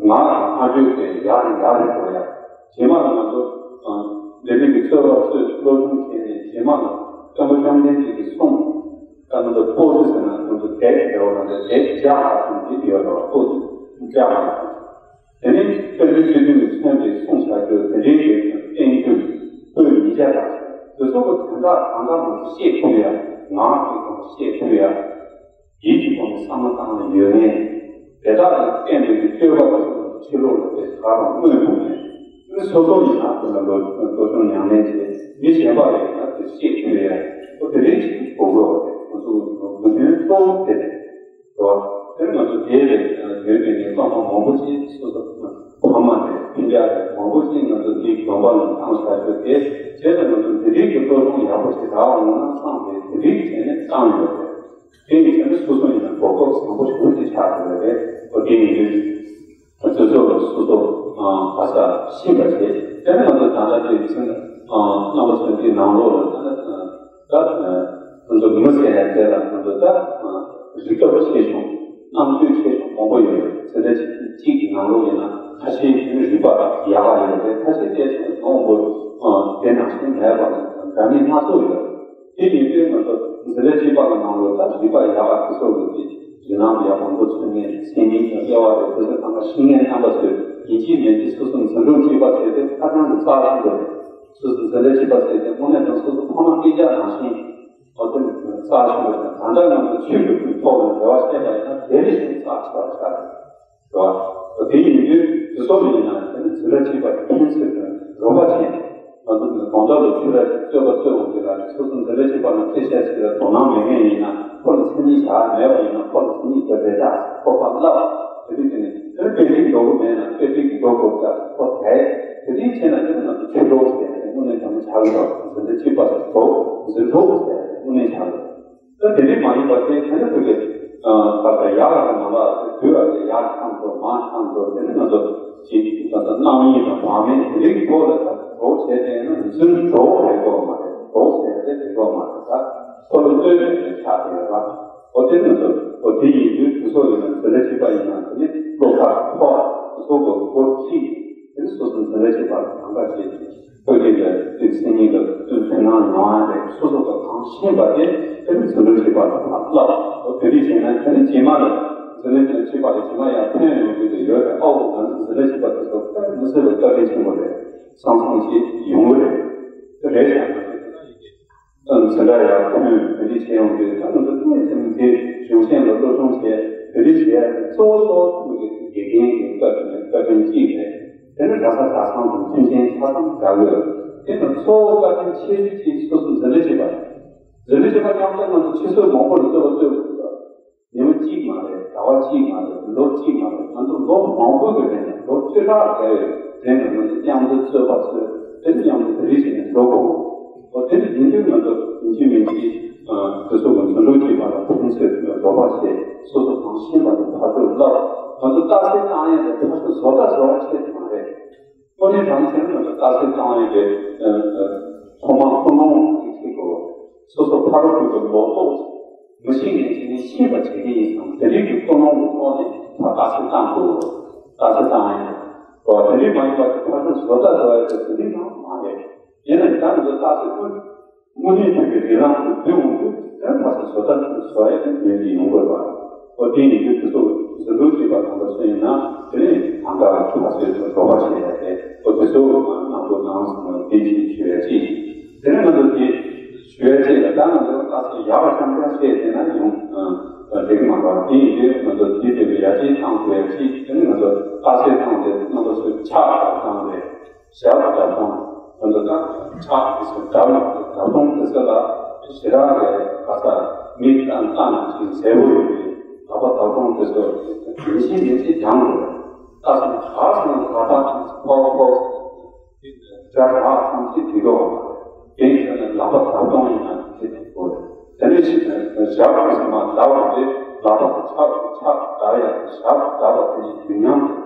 ངག་དང་སྨྲ་བརྗོད་དེ་ཡག་ནས་ཡག་རེད་འགྲོ་ཡ། རྗེས་མ་ལ་ང་ཚོ་འདི་འདྲ་གི་རྩོད་པ་རྩོད་སློབ་སྦྱོང་བྱས་ནས་རྗེས་མ་ལ་སྐྱབས་མགོན་བཅོམ་ལྡན་འདས་ཀྱིས་གསུངས། ད་ང་ཚོ་པོ་ཏི་ཟེར་ན་ང་ཚོ་བགེགས་ཟེར་བ་ང་ཚོ་བགེགས་བརྒྱ་ཧ་སོང་འདི་ཡོད་རེད་པོ་ཏི་བརྒྱ་ཧ་སོང་། དེ་ནས་སྐྱབས་མགོན་ཆེ་འབྲིང་གིས་མཚོན་པའི་གསུང་བྱ་རྒྱུ་དེ་འདྲའི་གི་བསྟན་རྒྱུ་པོད་ཉིས་བརྒྱ་དང་དེ་ཚོ་གི་དོན་དག་གང་ག་མང་པོ་ཤེས་ཐུབ་ཡ་ངག་གི་སྒོ་ནས་ཤེས་ཐུབ་ཡ་ཡིད་ཀྱི་སྒོ་ནས་བསམ་བློ་བཏང་ཡ་ཡོད་མེད་དེ་དག་ལ་བརྟེན་པའི་གི་སྤྱོད་པ་དེ་ཚོ་ཕྱི་ལོགས་ལ་དེ་ག་རང་མངོན་ཐུབ་མེད་ནི་སོ་སོ་ཡིན་ན་དེ་ལ་ལོ་སློབ་སྦྱོང་ཉམས་ལེན་བྱས་མི་གཞན་པ་ལ་ཡིན་ན་དེ་ཤེས་ཐུབ་ཡ་ཨོ་དེ་འདྲའི་ཅིག་དགོས་དགོས་པ་རེད། ང་ཚོ་གི་དོན་གཙོ་བོ་དེ་རེད། འགྲོ་བ། དེར་ང་ཚོ་དེའི་རིགས་ཡོད་པའི་ནི་སློབ་མ་མང་པོ་ཞིག་སོ་སོ་ཕ་མ་རེད་སྤུན་ཀྱག་རེད་མང་པོ་ཞིག་ང་ཚོ་འདིའི་དགོན་པ་ནང་བཏང་བཞག་རྒྱུ་དེ་བྱས་ཙང་ང་ཚོ་འདི་རིགས་ཀྱི་སློབ་སྦྱོང་ཡག་པོ་ཞིག་རག་འོང་ན་བསམ་སྟེ་དེ་རིགས་བྱས་ནས་བཏང་ཡོད་རེད། དེ་ཡིན་ཙང་ནི་སོ་སོ་ཡིན་ན་གོ་སྐབས་བཟང་པོ་ཞེ་པོ་ཅིག་ཆགས་ཡོད་རེད། ཨོ་དེ་ཡིན་དུས་ང་ཚོ་ཚོ་ལ་སོ་སོ་ བ་ས་ཤེས་པ་བྱེད། དེ་ནས་ང་ཚོ་ད་ལྟ་དུས་ཚོད་རྣམ་པ་ཚོ་འདིའི་ནང་ལོགས་ལ་ད་ད་ང་ཚོ་མི་ཟེར་ཡ་དེ་ལ་ང་ཚོ་ད་རིག་པ་ཆེ་ཆུང་རྣམ་དཔྱོད་ཆེ་ཆུང་མང་པོ་ཡོད་རེད། ཚེ་འདས་གཅིག་གི་ནང་ལོགས་ཡིན་ན་ཁ་ཤས་ཀྱི་རིག་པ་ཡག་པ་ཡོད་རེད། ཁ་ཤས་དེ་ཚོ་མང་པོ་དེ་ནང་བཞིན་མེད་པ་འདྲ་མིན་སྣ་ཚོགས་ཡོད་རེད། དེ་ཡིན་དུས་ང་ཚོ་འཛིན་གྲྭ་གཅིག་པ་གི་ནང་ལོགས་ད་རིག་པ་ཡག་པ་དེ་ཚོ་ཡོད་དེ། རིགས་ལམ་ཡག་པོ་འགོ་ཚུགས་མཁན་མཚན་ཉིད་ཀྱི་དབྱེ་བ་རེད། དེ་ཚོ་ཚང་མ་ཤེས་མཁན་རྣམ་པ་ཚོས་ཡིན་གཅིག་མིན་གཅིག་སོ་སོ་འཛིན་གྲྭ་གཅིག་པ་ཟེར་དེ་ཧ་ཅང་གི་རྩ་ཆེན་པོ་རེད། སོ་སོ་འཛིན་གྲྭ་གཅིག་པ་ཟེར་དེ་དངོས་གནས་དྲང་སོ་སོ་ཕ་མ་སྐད་ཆ་ནང་བཞིན་ཨོ་དེ་རྩ་ཆེན་པོ་རེད། ད་ལྟ་ང་ཚོ་ཆོས་ཀྱི་ཁུལ་ཐོག་ནས་འབྲེལ་བ་བྱས་པ་ཡིན་ན་དེ་ལས་ཀྱང་རྩ་ཆེ་བ་ཆགས་རེད། རེད་བ། དེ་ཡིན་དུས་དེ་ཚོ་ལ་ཡིན་ན་དེ་ནི་འཛིན་གྲྭ་གཅིག་པ་ཕན་ཚུན་དུ་རོགས་པ་བྱས་ནས་ང་ཚོ་ནི་གང་ལྟར་ལ་ཆོས་ར་ཅིག་རྩོད་པ་རྩོད་འོང་དུས་ལ་སོ་སོ་འཛིན་གྲྭ་གཅིག་པ་ན་སྐད་ཆ་ཅིག་ལ་དོ་སྣང་མེད་མཁན་ཡིན་ན་ཁོ་ལ་མཚན་ཉིད་བཞག་མེད་པ་ཡིན་ན་ཁོ་ལ་མཚན་ཉིད་དེ་རེད་ད་ཁོ་པ་བསླབ་དེ་དུས་དེ་ནི་དེ་ནི་དཔེ་ཁྲིད་འགྲོ་གི་མེད་ན་དཔེ་ཁྲིད་ཀྱི་འགྲོ་དགོས་ད་ཁོ་དེ་དེ་དུས་བྱས་ན་དེ་ནི་ང་ཚོ་ཆོས་གྲོགས་ཟེར་ཡ་དེ་དངོས་གནས་དྲང་གནས་ཆགས་ཀྱི་རེད། འཛིན་གྲྭ་གཅིག་པ་ཟེར་གྲོགས་འཛིན་གྲོགས་ཟེར་ཡ་དེ་དངོས་གནས་ཆགས་ཀྱི་རེད། ད་དེ་རིགས་མ་ཡིན་པ་དེ་དེ་ནི་ཁོ་གི་ཨ་ད་ལྟ་ཡག་གི་མ་ལག་དེ་དུས་ལ་དེ་ཡག་ཆགས་འགྲོ་མང་ཆགས་འགྲོ་དེ་ནི་ང་ཚོ་ཅིག་ད་ལྟ་རྣམ་གཡེང་དང་བག་མེད་དེ་རིགས་ཐོག་ལ་ད་གྲོགས་བྱས་ཏེ་ན་རྫུན་གྲོགས་རེད་གོ་མ་རེད། གྲོགས་བྱས་ཏེ་རེད་གོ་མ་རེད། ད་ཁོ་ལ་ལྟོས་ནས་ཆགས་ཏེ་ཡོད་པ་འོ་དེ་ནི་ཚོ་འོ་དེ་ཡིན་དུས་དེ་ཚོ་ཡིན་ན་འཛིན་གྲྭ་གཅིག་པ་ཡིན་ན་དེ་ནི་སློབ་གྲྭ་ཐོག་དེ་ཚོ་གི་སྐོར་ཁྲིད་དེ་ནི་སོ་སོ་འཛིན་གྲྭ་གཅིག་པ་ལ་གང་འདྲ་བྱེད་ཀྱི། བོད་སྐད་ལ་དེ་མཚན་ཉིད་ལ་དེ་ཚོན་སྣང་ཡོང་ཡ་རེད། སོ་སོ་ག་གང་ཤེས་པ་དེ་དེ་ནི་འཛིན་གྲྭ་གཅིག་པ་ལ་ཕར་བསླབ། དེ་འདྲ་བྱས་ན་དེ་ནི་རྗེས་མ་ལ་འཛིན་གྲྭ་གཅིག་པ་ལ་རྗེས་མ་ཡང་ཕན་ཡོང་རྒྱུ་དེ་ཡོད་རེད། ཨའོ་ང་ཚོ་འཛིན་གྲྭ་གཅིག་པ་དེ་ཚོ་དཔེ་མི་སྲིད་པའི་བཀའ་དྲིན་ཆེན་པོ་རེད། བསམ་བསམ་ཅིག་ཡོང་གི་རེད། དེ་རེད་ཡང་ན། འཛིན་གྲྭ་ཡར་ཐོན་བོད་རིགས་བྱེད་ཡོང་དུས་ད་ང་ཚོ་ཏོག་ཙམ་དེ་གཞུང་ཆེན་ལ་སློབ་སྦྱོང་བྱས་བོད་རིགས་བྱེད་ཡ་གཙོ་བོ་གཙོ་བོ་ཐུག་གི་དགེ་རྒན་གྱི་བཀའ་དྲིན་བཀའ་དྲིན་གཅིག་རེད། དེ་ནི་གྲྭ་ས་གྲྭ་ཚང་དང་མཐུན་རྐྱེན་ཆ་ཚང་དགའ་དགོས། དེ་ནི་གཙོ་བོ་བཀའ་དྲིན་ཆེ་ཤོས་གཅིག་སོ་སོ་འཛིན་གྲྭ་བྱེད་པ་རེད། འཛིན་གྲྭ་བྱེད་པ་མཉམ་དུ་ང་ཚོ་ཆུ་ཚོད་མང་པོ་ལ་རྩོད་པ་རྩོད་དགོས་ཀྱི་འདུག་ཉི་མ་གཅིག་མ་རེད། ཟླ་བ་གཅིག་མ་རེད། ལོ་གཅིག་མ་རེད། ང་ཚོ་ལོ་མང་པོ་གི་རིང་ལ་ལོ་བཅུ་ཕྲག་བརྒལ་བའི་རིང་ལ་ང་ཚོ་མཉམ་དུ་རྩོད་པ་རྩོད། དེ་ནི་མཉམ་དུ་བོད་རིགས་བྱས་ནས་འགྲོ་དགོས། འོ་དེ་ནི་ཡིན་དུས་ང་ཚོ་ཡིན་གཅིག་མིན་གཅིག་དེ་ཚོ་གི་འཛིན་གྲོགས་བྱེད་པ་ལ་ཕན་ཚུན་རོགས་པ་བྱེད། སོ་སོ་གང་ཤེས་པ་དེ་ཕར་ཚུར་བསླབ། ང་ཚོ་རྟགས་གསལ་བཏང་ཡས་དེ་ཕར་ཚུར་བཟོ་ལྟ་བཟོ་བ་ཆེད་དུ་མ་རེད། དངོས་གནས་དྲང་གནས་ང་ཚོ་རྟགས་གསལ་བཏང་ཡས་དེ་ཐོག་མར་ཀུན་སློང་ཅིག་ཁྱེར་དགོས། སོ་སོ་ཕ་རོལ་པོའི་ལོག་རྟོག་མི་ཤེས་མཁན་ཅིག་ནས་ཤེས་པ་བྱེད་ཀྱི་ཡིན་ཙང་དེ་རིགས་ཀྱི་ཀུན་སློང་གི་ཐོག་ནས་ཕར་རྟགས་གསལ་བཏང་དགོས། རྟགས་གསལ་བཏང་ཡས་དེ་རིགས་མ་ཡིན་པ་དེ་ཕར་ཚུར་བཟོ་ལྟ་བཟོ་ཡས་དེ་དེ་རིགས་ནང་མ་རེད། ཡིན་ན་ཡང་ད་ང་ཚོ་རྟགས་གསལ་ཀུན། དངོས་གནས་ཐོན་པའི་རིགས་ལམ་དུ་འདུས་འོང་དུས་དེར་ཕར་ཚུར་བཟོ་ལྟ་བཟོ་ཡས་དེ་ཡོང་གི་ཡོང་དགོས་པ། འོ་དེ་ཡིན་དུས་དེ་ཚོ་འཛིན་གྲོགས་བྱེད་པ་དམ་པ་ཚོ་ཡིན་ན་དེ་ནས་གང་དགའ་ཕར་ཚུར་རོགས་པ་བྱེད་ཡས་དེ་འོ་དེ་ཚོ་ནང་དུ་ནང་སོང་བ་དེ་བཞིན་ཞུ་ཡས་ཅིག་དེ་ནས་ང་ཚོ་དེ་ཞུ་ཡས་ཅིག་ལ་ད་ང་ཚོ་ལྟ་ཚུལ་ཡག་པ་རྐྱང་རྐྱང་བཤད་བསྡད་ན་ཡོང་འགྲིག་གི་མ་རེད། དེ་ཡིན་དུས་ང་ཚོ་དེ་དེ་ལ་ཡར་རྒྱས་བཏང་དགོས་ཡས་ཅིག་དེ་ནས་ང་ཚོ་ལྟ་ཚུལ་བཏང་སྟེ་རྣམ་པ་ཚོས་ཕྱག་བཏང་སྟེ། ཞབས་བརྡབ་སྟངས། ང་ཚོ་ད་ཕྱག་དེ་ཚོ་བརྡབ་ཡོང་དུས་བརྡབ་སྟངས་དེ་ཚོ་ལ་ཞེ་དྲག་གི་ག་ས་མིག་ལྟ་ལྟ་ན་ཅིག་མཛེས་པོ་ཡོད་པའི་ལག་པ་བརྡབ་སྟངས་དེ་ཚོ་ཡིན་གཅིག་མིན་གཅིག་སྦྱང་དགོས། ད་སོང་ག་སོང་ལག་པ་ཐམས་ཅད་ཕོག་ཕོག་སྦྱར་བ་ཐམས་ཅད་དེ་གོ་དེ་ཡིན་ན་ལག་པ་བརྡབ་སྟངས་ཡིན་ན་དེ་དང་པོ་རེད། དེ་ནས་ཞིག་ཞབས་དེ་ཚོ་མ་བརྡབ་པ་དེ་ལག་པ་དང་ཕྱག་ཕྱག་བརྡབ་ཡ་ཞབས་བརྡབ་པ་དེ་ཡི་དུས་མཉམ་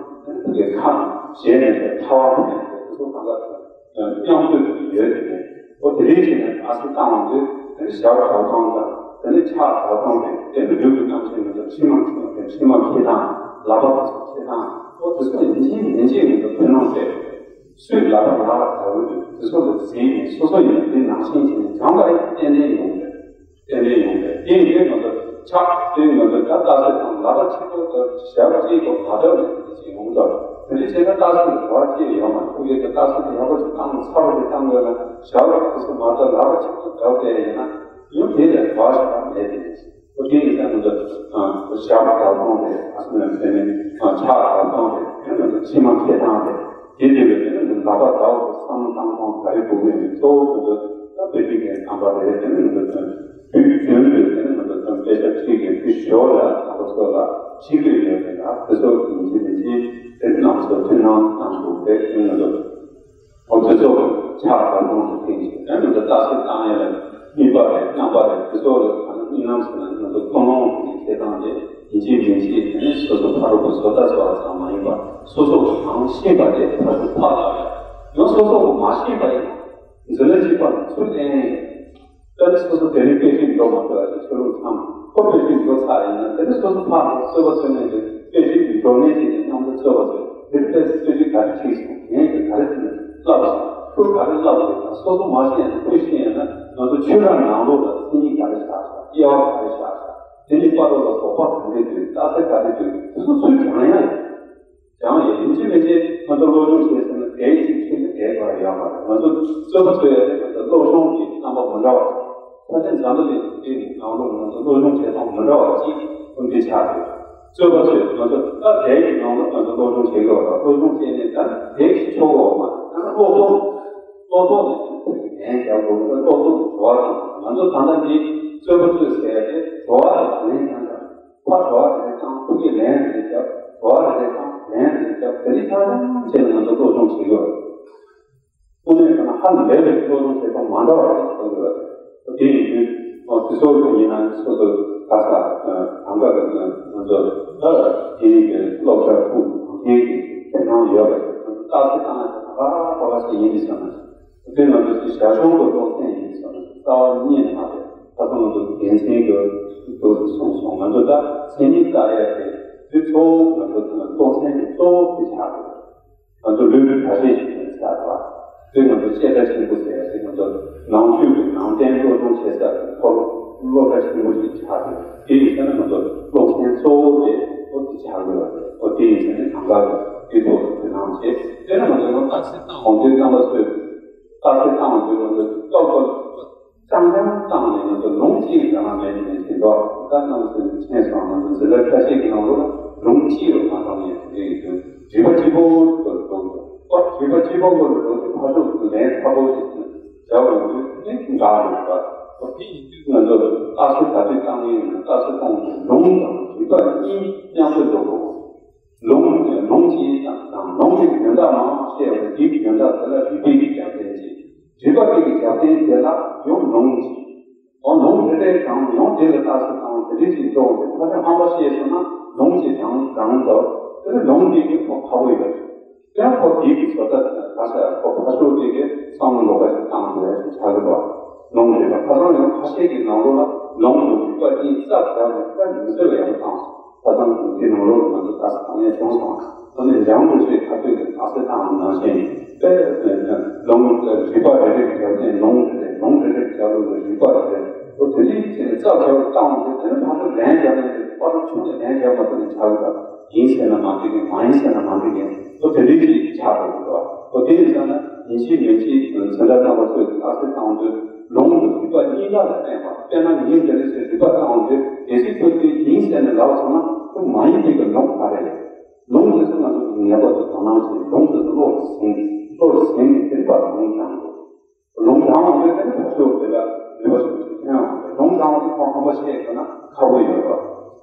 དུ་དེ་ཁ་ནང་ཞལ་ནས་ཐལ་བ་འཕེན་ཏེ་དེ་ཚོ་གང་ག་མཉམ་དུ་ཡོད་དེ། འོ་དེ་རིང་བྱས་ནས་ཨ་སི་བཏང་བ་དེ་དེ་ནི་ཞབས་བརྡབ་སྟངས་དང་དེ་ནི་ཕྱག་བརྡབ་སྟངས་རེད། དེ་ནི་ལུས་ཀྱི་རྣམ་ཤེས་ནི་མཆིལ་མ་མཆིལ་མ་འཁྱེར་སྟངས། ལག་པ་དེ་ཚོ་འཁྱེར་སྟངས། འོ་དེ་ཚོ་ཡིན་གཅིག་མིན་གཅིག་ནི་ཐུན་མོང་སྟེ། སུས་ལག་པ་ལག་ལ་བརྡབ་ཡོད་དུས་དེ་ཚོ་ལ་གཟིགས་ནས་སོ་སོ་ཡིན་དེ་ནང་བཞིན་བྱས་ནས་སྦྱངས་པ་ཡིན་ཏན་ཏན་ཡོང་རེད། ཏན་ཏན་ཡོང་རེད། དེ་ཡིན་དུས་ང་ཚོ་ཕྱག་དེ་ང་ཚོ་ད་རྟགས་གསལ་དང་ལག་པ་གཅིག་པོ་དང་ཞབས་གཅིག་པོ་བརྡབ་བརྡབ་ནས་དེ་བྱས་ཡོང་དུས་དེ་འདྲ་བྱས་ན་རྟགས་གསལ་གྱི་གོ་བ་སྐྱེ་ཡོད་མ་རེད། ཁོ་གིས་ད་རྟགས་གསལ་དེ་ཡག་པོ་ཞིག་བཏང་ཚར་བ་ཞིག་བཏང་དགོས་ན་ཞབས་ལ་དེ་ཚོ་མ་གཏོགས་ལག་པ་གཅིག་པོ་བརྡབ་བསྡད་ཡིན་ན་ཡང་དེ་ལས་གོ་བ་ཞིག་བཏང་མེད་དེ་རེད། ཨོ་དེ་ཡིན་ཙང་ང་ཚོ་ཞབས་བརྡབ་སྟངས་རེད། ཨ་སི་ནས་ཟེར་ནས་ཕྱག་བརྡབ་སྟངས་རེད། དེ་ང་ཚོ་མཆིལ་མ་འཁྱེར་སྟངས་རེད། དེ་དེ་བས་དེ་ནི་ལག་པ་བརྡབ་བསམ་བློ་བཏང་སྟངས་ག་རེ་དགོས་ཀྱི་ཡིན་གཙོ་བོ་ང་ཚོ་ད་བོད་ཀྱི་རིག་གནས་རྣམ་པ་རེད། དེ་ནི་ང་ཚོ་དོན་དུས་རྒྱུན་དུ་དེ་ནི་ང་ཚོ་དོན་དཔེ་ཆ་ཁྲིད་ཀྱི་དུས་ཞོར་ལ་ང་ཚོ་ཚོ་ལ་ཤེས་ཀྱི་ཡོད་པས་ལ་དེ་ཚོ་ཡིན་གྱི་མིན་གྱི་དེ་ནི་ང་ཚོ་ཐུན་མོང་གནང་དགོས་པས་དེ་ང་ཚོ། ཁོང་ཚོས་ཚོགས་ཕྱག་བརྡབ་སྟངས་སུ་ཐེངས་ཤིག་དེ་ནི་ང་ཚོ་རྟགས་གསལ་བཏང་ཡ་ལ་གཉིས་པ་རེད། རྣམ་པ་རེད། དེ་ཚོ་ལ་ཐ་ན་གཉིས་སྣང་ཟེར་ན་ང་ཚོ་ཀུན་སློང་གི་འཁྱེར་སྟངས་དེ་ ཡིན་གཅིག་མིན་གཅིག་དེ་ནི་སོ་སོ་ཕ་རོལ་པོའི་བཟོ་ལྟ་བྱ་བ་ཙམ་མ་ཡིན་པར་སོ་སོ་གང་ཤེས་པ་དེ་ཕར་ཚུར་ཕར་ལ་ཡང་སོ་སོ་མ་ཤེས་པ་ཡིན་འཛིན་ལ་འཇིགས་པ་ཚུར་ལེན། དེ་ནི་སོ་སོ་དེ་རིང་དཔེ་ཁྲིད་འགྲོ་མ་ཐུབ་པ་ཅིག་ཆོས་ལུགས་ཚང་ཁོ་དཔེ་ཁྲིད་འགྲོ་ཚར་ཡིན་ན་དེ་ནི་སོ་སོ་ཕར་ལ་རྩོད་པ་རྩོད་མཁན་དེ་དཔེ་ཁྲིད་ཀྱི་འགྲོ་མཁན་ཅིག་དང་མཉམ་དུ་རྩོད་པ་རྩོད་དེ་ནི་དཔེ་དཔེ་ཁྲིད་ག་རེ་ཁྲིད་སོང་ངས་ཀྱི་ག་རེ་ཁྲིད་ལབ་སོང་ཁོས་ག་རེ་ལབ་ཡོད་ན་སོ་སོ་མ་ཤེས་ན་དཔེ་ཤེས་ཡོད་ན་ང་ཚོ་ཆོས་ར་ནང་ལོགས་ལ་མཚན་ཉིད་ག་རེ་བཞག་སོང་དབྱེ་བ་ག་རེ་བཞག་སོང་། དེ་ནི་བར་དུ་ལ་དོགས་པ་ག་འདྲས་འདུག་རྟགས་གསལ་ག་འདྲས་འདུག་དེ་ཚོ་ཚུར་སྦྱང་ཡ་ཡོད། སྦྱང་ཡ་ཡིན་གཅིག་མིན་གཅིག་ང་ཚོ་སློབ་སྦྱོང་བྱས་ཟིན་ན་དེ་ཡི་ཆེད་དུ་དེ་ག་ཡོད་མ་རེད། ང་ཚོ་རྩོད་པ་རྩོད་ཡ་དེ་ང་ཚོ་སློབ་སྦྱོང་གི་རྣམ་པ་མི་འདྲ་བ་ཅིག་ཕལ་ཆེར་འཛམ་བུ་གླིང་དེ་ནི་ནང་ལོགས་ང་ཚོ་སློབ་སྦྱོང་བྱེད་སྟངས་མི་འདྲ་བ་ཅིག་ཀུན་གྱིས་ཆགས་ཡོད། རྩོད་པ་རྩོད་ང་ཚོ་ད་དེ་ཡི་ནང་ལོགས་ང་ཚོ་སློབ་སྦྱོང་བྱེད་དགོས་པ་དང་སློབ་སྦྱོང་བྱས་ནས་ད་དེ་ཡི་ཆོག་གོ་མ་རེད། ད་སློབ་སྦྱོང་སློབ་སྦྱོང་ནི་ལན་རྒྱག་དགོས་ཀྱི་སློབ་སྦྱོང་གི་བྱ་བ་དང་ང་ཚོ་ད་ལྟ་འདི་རྩོད་པ་རྩོད་ཟེར་ཡ་དེ་བྱ་བ་དང་ལན་རྒྱག་དང་། ཕར་གྲོགས་རེ་བཏང་ཕུགས་ཀྱི་ལན་རེ་རྒྱབ། གྲོགས་རེ་བཏང་ལན་རེ་རྒྱབ། དེ་རིགས་ཆ་ཚང་བྱས་ནས་ང་ཚོ་སློབ་སྦྱོང་བྱེད་དགོས། དངོས་གནས་ཁོ་ན་ཧ་ལས་པའི་སློབ་སྦྱོང་བྱེད་སྟངས་མ་འདྲ་བ་རེ་བྱེད་དགོས་པ་རེད། དེ་ཡིན་དུས་དེ་ཚོ་ཡིན་ན་སོ་སོ་ག་ས་གང་ག་གི་ང་ཚོ་ད་དེ་ཡིན་གྱི་སློབ་གྲྭ་ཁུལ་དེ་ཡིན་གྱི་དེ་སྣང་ཡོད་པ་རེད། རྟགས་གསལ་བཏང་ན་ད་ག་པ་ག་ཞིག་ཡིན་གྱི་བསམ་ན། དེ་ང་ཚོ་ཞར་བྱུང་གི་སློབ་ཚན་ཡིན་ཙང་རྩ་བ་ཉིད་ནས་མ་རེད། ཁ་སང་ང་ཚོ་རྒྱལ་མཚན་གྱི་འདུག་གསུངས་སོང་། ང་ཚོ་ད་མཚན་ཉིད་ལྟ་ཡ་དེ་དེ་གཙོ་བོ་ང་ཚོ་སློབ་ཚན་གྱི་གཙོ་བོ་དེ་ཆགས་འདུག་ང་ཚོ་ལུས་པོའི་གྲྭ་ཆས་ཤིག་ཡིན་ས་རེད་བ། དེ་ང་ཚོ་བཤད་གྲྭ་ཆེན་པོ་ཟེར་ཡ་དེ་ང་ཚོ་ནང་ཆོས་ཀྱི་ནང་བསྟན་སློབ་སྦྱོང་བྱེད་ས་ཀྱི་ཐོག་སློབ་གྲྭ་ཆེན་པོ་ཞིག་ཆགས་འདུག་དེ་ཡིན་ས་ན་ང་ཚོ་སློབ་ཚན་གཙོ་བོ་དེ་ཨོ་དེ་ཆགས་དགོས་པ་རེད། ཨོ་དེ་ཡིན་ས་ན་གང་ག་གི་དེ་ཐོག་ལ་དོ་སྣང་བྱེད། དེ་ནས་ང་ཚོ་ཡང་ཏོག་ཙམ་གོང་འཕེལ་རྣམ་པ་ཚོས། ཏོག་ཙམ་བཏང་བ་དེ་ང་ཚོ་ཏོག་ཏོག་རྐྱང་རྐྱང་བཏང་ནས་ང་ཚོ་ལུང་གཅིག་གི་ནང་མེད་ནས་ཞེས་འདོགས་ད་གནང་ཟིན་ཁྱེད་སོང་ང་ཚོ་འཛིན་གྲྭ་ཁ་ཤས་ཀྱི་ནང་ལོགས་ལ་ལུང་གཅིག་རུ་མ་གཏོང་ནས་དེ་ཡིན་དུས་རིག་པ་གཅིག་པོ་དུ་གཏོང་དགོས། རིག་པ་གཅིག་པོ་དུ་གཏོང་དུས་ཕར་ཕྱོགས་སུ་ལན་ཚ་པོ་ཞིག་བྱ་བ་ཡིན་དུས་དེ་འདྲ་མི་འདུག་པ། དེ་ཡིན་དུས་ང་ཚོ་ཏོག་ཙམ་ག་དུས་བཏང་ཡིན་ན་ཏོག་ཙམ་གཏོང་དུས་ལུང་དང་རིག་པ་གཉིས་མཉམ་དུ་འགྲོ་དགོས། ལུང་ལུང་གཅིག་དང་ལུང་གི་དོན་དག་མང་བཤད་པ་དེའི་དོན་དག་དེ་ལ་རིགས་པའི་རྒྱབ་རྟེན་གཅིག་རིགས་པ་དེ་གི་རྒྱབ་རྟེན་དེ་ལ་ཡང་ལུང་གཅིག་འོ་ལུང་རེ་རེ་དང་ཡང་དེ་ལ་ལྟ་ས་དང་དེ་རིགས་ཀྱི་འགྲོ་བའི་ཕ་ཤ་ཧམ་པ་བཤད་སོང་ན་ལུང་གཅིག་དང་དང་དུ་དེ་ནི་ལུང་དེ་གི་ཐོག་ཁ་བོ་ཡོད། ཡང་ཁོ་དེ་གི་བཟོ་ལྟ་དེ་ལ་ལྟ་ས་ཁོ་ཕ་ཤོག་དེ་གི་བསམ་བློ་ལོག་པ་ཞིག་བཏང་དགོས་ཆགས་ཀྱི་འདུག་ལུང་རེ་ལ་ཁ་སང་ཡང་ཁ་ཤས་ཀྱི་ནང་ལོགས་ལ་ལུང་དང་རིགས་པ་གཉིས་རྩ་བྲལ་བའི་ཁ་མི་བཟོད་པ་ཡང་བཏང་། ད་ལྟ་འདི་ནང་ལོགས་ལ་ང་ཚོ་ལྟ་ས་ཐ་སྙད་བྱུང་སོང་། ད་ནི་འཇང་དགོས་ཆེད་ཁ་ཐུག་གི་ལྟ་ས་བཏང་ནང་བཞིན་དཔེ་ལུང་རིགས་པ་རེ་རེ་གི་རྒྱབ་ནས་ལུང་རེ་རེ་ལུང་རེ་རེ་གི་རྒྱབ་ལོགས་ལ་རིགས་པ་རེ་རེ་ཨོ་དེ་འདྲའི་ཆེད་ནས་རྩ་བྲལ་བ་བཏང་སྟེ་དེ་ནི་ཕར་ཚུར་ལན་རྒྱག་ནས་དེ་པར་རུ་ཆུང་ནས་ལན་རྒྱག་མ་ཐུབ་ནས་ཆགས་ཡོད་པ་ཡིན་ཟེར་ན་མ་འགྲིག་གི་མ་ཡིན་ཟེར་ན་མ་འགྲིག་གི་ཨོ་དེ་འདྲའི་ཆེད་ཆགས་པ་ཡིན་པ་ཨོ་དེ་ཡིན་ཙང་ན་ཡིན་གཅིག་མིན་གཅིག་འཛིན་གྲྭ་རྣམ་པ་ཚོས་ལྟ་ས་བཏང་དུས་ལུང་དང་རིགས་པ་གཉིས་ཀ་ལ་བརྟེན་པ་དཔེར་ན་ངས་འདི་འདྲ་ཟེར་རིགས་པ་བཏང་དུས་གལ་སྲིད་ཁོས་དེ་ཡིན་ཟེར་ནས་ལབ་སོང་ན་ཁོ་མ་ཡིན་པའི་གི་ལུང་ག་རེ་རེད། ལུང་དེ་ཚོ་ང་ཚོ་ངེས་པར་དུ་དོ་སྣང་བྱེད། ལུང་དེ་ཚོ་བློ་ཟིན་བློ་ཟིན་ནས་དེ་པར་ལུང་དྲངས་དགོས། ལུང་དྲངས་པ་དེ་ནི་ཕར་ཕྱོགས་དེ་ལ་ནུས་པ་ཞིག་ཐོན་ཡོང་བ་རེད། ལུང་དྲངས་པ་དེ་ཁོང་ཧམ་པ་བཤད་ཡོད་ན་ཁག་པོ་ཡོད་པ།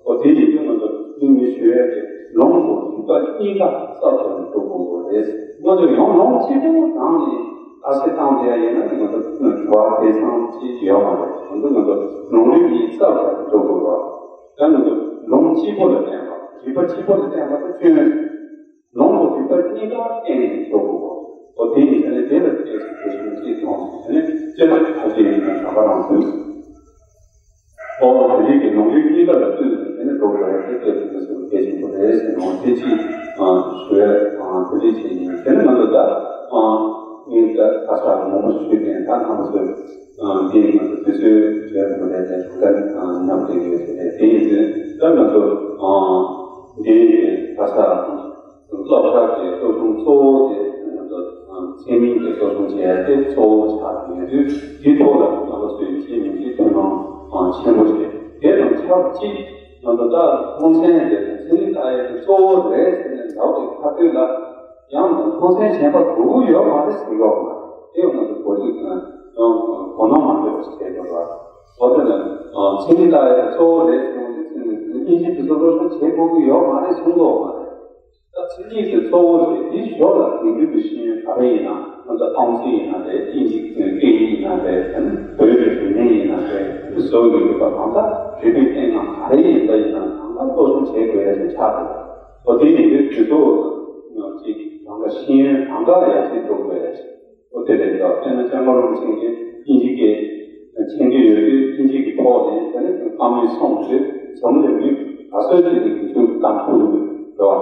འོ་དེ་ཡིན་དུས་ང་ཚོ་གླེང་མོལ་ཞུ་ཡས་དེ་ལུང་དང་རིགས་པ་གཉིས་ཀ་རྩ་བཏོན་ནས་འགྲོ་དགོས་པ་རེད། ང་ཚོ་ཡང་ལུང་གཅིག་པོ་དྲངས་ནས་ལྟ་ཚུལ་བཏང་བསྡད་ཡ་ཡིན་ན་ང་ཚོ་དྲི་བ་དེ་ཚང་ཅིག་ཡོད་མ་རེད། ང་ཚོ་ང་ཚོ་ལུང་རིགས་གཉིས་རྩ་བཏོན་ནས་འགྲོ་དགོས་པ། ད་ང་ཚོ་ལུང་གཅིག་པོ་ལ་བརྟེན་པ་རིགས་པ་གཅིག་པོ་ལ་བརྟེན་པ་དེ་སྐྱོན། ལུང་དང་རིགས་པ་གཉིས་ཀ་བརྟེན་ནས་འགྲོ་དགོས་པ། འོ་དེ་ཡིན་ཙང་ནས་དེ་ལ་བརྟེན་ནས་འགྲོ་བཞིན་གྱི་གཏོང་ཟིན་ནས་དེ་ལ་ཁ་ཅིག་ཡིན་ན་གྲགས་པ་རང་དུས། འོ་དེ་རིགས་ཀྱི་ལུང་རིགས་གཉིས་ཀ་ལ་བསྟུན་ནས་དེ་ནས་འགྲོ་དགོས་ཡ་དེ་སྐད་དུ་ཚུལ་གལ་ཆེན་པོ་རེད་ཟེར་ནས་འོ་དེ་ཅིག་ཞུ་ཡ་དེ་རིགས་བྱས་ཡིན། དེ་ནས་ང་ཚོ་ད་ངས་ད་ཁ་ཤས་ངོ་མ་ཞུས་ཏེ་ད་ཐང་ཚོས་འདི་ང་ཚོ་དུས་ཚོད་བྱས་པ་རེད་དེ་གང་ལྟར་མཉམ་དུ་ཡོད་ཟེར་ཏེ་དེ་ཡིན་ཙང་ད་ང་ཚོ་འདི་ཁ་ཤས། སློབ་གྲྭ་དེ་སློབ་སྦྱོང་གཙོ་བོ་དེ་ང་ཚོ་ཚན་རིག་གི་སློབ་སྦྱོང་བྱེད་ཡ་དེ་གཙོ་བོ་ཆགས་ཡོད་དུས་དེའི་ཐོག་ལ་རྣམ་པ་ཚོས་ཅིས་མིན་ཅིག་ཐུགས་སྣང་ཆེན་པོ་བྱེད། དེ་དང་ཆབས་ཅིག་ང་ཚོ་ད་མཐོང་ཚན་དེ་ཚན་རིག་ལྟ་ཡ་དེ་གཙོ་བོ་རེད་ཟེར་ནས་ལབ་པའི་ཁ་ཐུག་ལ་ཡང་མཐོང་ཚན་གཞན་པ་དགོས་ཀྱི་ཡོད་མ་རེད་ཟེར་གྱི་ཡོད་མ་རེད། དེ་ང་ཚོ་གོ་རྒྱུ་གོ་ནོར་མ་འདྲ་བ་ཞིག་བྱེད་དགོས་པ། འོ་དེ་ལ་ཚན་རིག་ལྟ་ཡ་དེ་གཙོ་བོ་རེད་གསུངས་ཏེ་ཚན་རིག་དེ་དབྱིན་ཇི་དེ་ཚོ་སློབ་སྦྱོང་བྱེད་དགོས་ཀྱི་ཡོད་མ་རེད་གསུང་གི་ཡོད་མ་རེད། ད་ཚན་རིག་དེ་གཙོ་བོ་རེད། དེའི་ཞོར་ལ་དེང་དུས་ཀྱི་ཤེས་ཡོན་ག་རེ་ཡིན་ན་ང་ཚོ་ཨང་རྩིས་ཡིན་ན་རེད། དབྱིན་ཇི་སྐད་ཡིག་ཡིན་ན་རེད། བོད་ཀྱི་རིག་གནས་ཡིན་ན་རེད། བཟོ་དགོས་ཀྱི་ཡོད་པ་གང་ལྟར་རིག་པའི་སྟེང་ན་ག་རེ་ཡིན་པ་ཡིན་ན་གང་ལྟར་སློབ་སྦྱོང་ ཨོ་དེ་ཡིན་དུས་དུས་ཚོད་ཅིག་གང་ག་ཤེས་ཡོན་གང་ག་ཡར་རྒྱས་འགྲོ་དགོས། ཨོ་དེ་རེད་འདུག་དཔེར་ན་སྐྱབས་མགོན་རིན་པོ་ཆེ་གིས་དབྱིན་ཇི་སྐད་མཁྱེན་གྱི་ཡོད་དུས་དབྱིན་ཇི་གི་ཐོག་ནས་དེ་ནས་བཀའ་མོལ་གསུངས་དུས་འཛམ་གླིང་མི་ག་ཚོད་ཅིག་གིས་དེ་ཚོ་གཏམ་ཐུབ་ཀྱི་འདུག་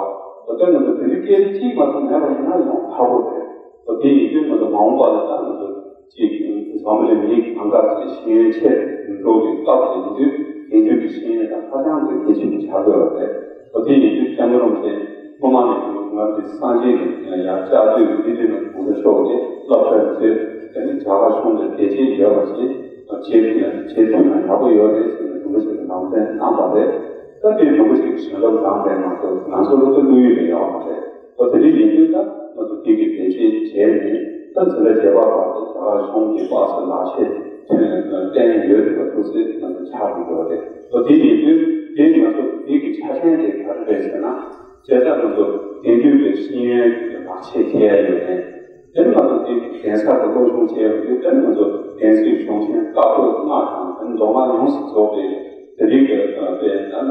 ཨོ་དེ་ནི་དེ་རིང་སྐད་རིགས་གཅིག་མ་གཏོགས་མེད་པ་ཡིན་ན་ཡང་ཁག་པོ་རེད། ཨོ་དེ་ཡིན་དུས་ང་ཚོ་མ་འོངས་པ་ལ་ད་ང་ཚོ་གཅིག་འཛམ་གླིང་མི་གང་ག་ཚོས་ཤེས་ཡོན་ཆེ་རུ་འགྲོ་གི་སྐབས་དེ་ཡིན་དུས་དེང་དུས་ཀྱི་ཤེས་ཡོན་དང་ཧ་ཅང་གི་གལ་ཆེན་པོ་ཆགས་ཡོད་པ་རེད། ཨོ་དེ་ཡིན་དུས་སྐྱབས་མགོན་རིན་པོ་ཆེ་སྔོན་མ་ནས་ང་ཚོའི་སངས་རྒྱས་ཀྱི་ཡང་བསྐྱར་ཟློས་ཀྱི་འདི་དུས་ནས་གོང་ས་མཆོག་གིས་སློབ་གྲྭ་ཚོས་དེ་ནི་རྒྱ་གར་གཞུང་དང་འབྲེལ་བྱེད་ཡོད་པ་ཞིག་བྱེད་ཐུབ་ན་བྱེད་ཐུབ་ན་ཡག་པོ་ཡོད་རེད་ཟེར་ནས་རིན་པོ་ཆེ་གི་ནང་དོན་གནང་བ་རེད། ད་དེ་རིན་པོ་ཆེ་གི་བྱིན་རླབས་ལངས་པའི་ནང་དུ་ང་ཚོ་ལ་ད་བློ་ཡུལ་ལས་ཡོད་མ་རེད། ཨོ་དེ་འདྲ་ཡིན་དུས་ད་ང་ཚོ་དེ་གི་བེད་སྤྱོད་བྱས་ནས་ད་འཛིན་གྲྭ་བརྒྱད་པ་བར་དུ་རྒྱ་གར་གཞུང་གི་སྦགས་སུ་ལག་ཆས་ཐོན་བསྟན་ཡོད་རེད་པ། ཐུགས་སྲས་ང་ཚོ་ཆགས་ཀྱི་ཡོད་རེད། ཨོ་དེ་ཡིན་དུས་དེ་ང་ཚོ་དེ་གི་ཆ་རྐྱེན་དེ་ག་རེ་རེད་ཟེར་ན། བྱས་ཙང་ང་ཚོ་དེང་དུས་ཀྱི་ཤེས་ཡོན་གྱི་ལག་ཆས་འཁྱེར་ཡ་ཡོད་མཁན། དེ་ནི་ང་ཚོ་དེ་གི་གདན་ས་གི་སློབ་སྦྱོང་བྱས་ཡོད་དུས་དེ་ནི་ང་ཚོ་གདན་སའི་གཞུང་ཆེན་བཀའ་པོད་ལྔ་དང་དེ་ནི་མདོ་སྔགས་ཡོངས་སུ་རྫོགས་པའི་དེ་རིགས་ཀྱི་དཔེ་ལ་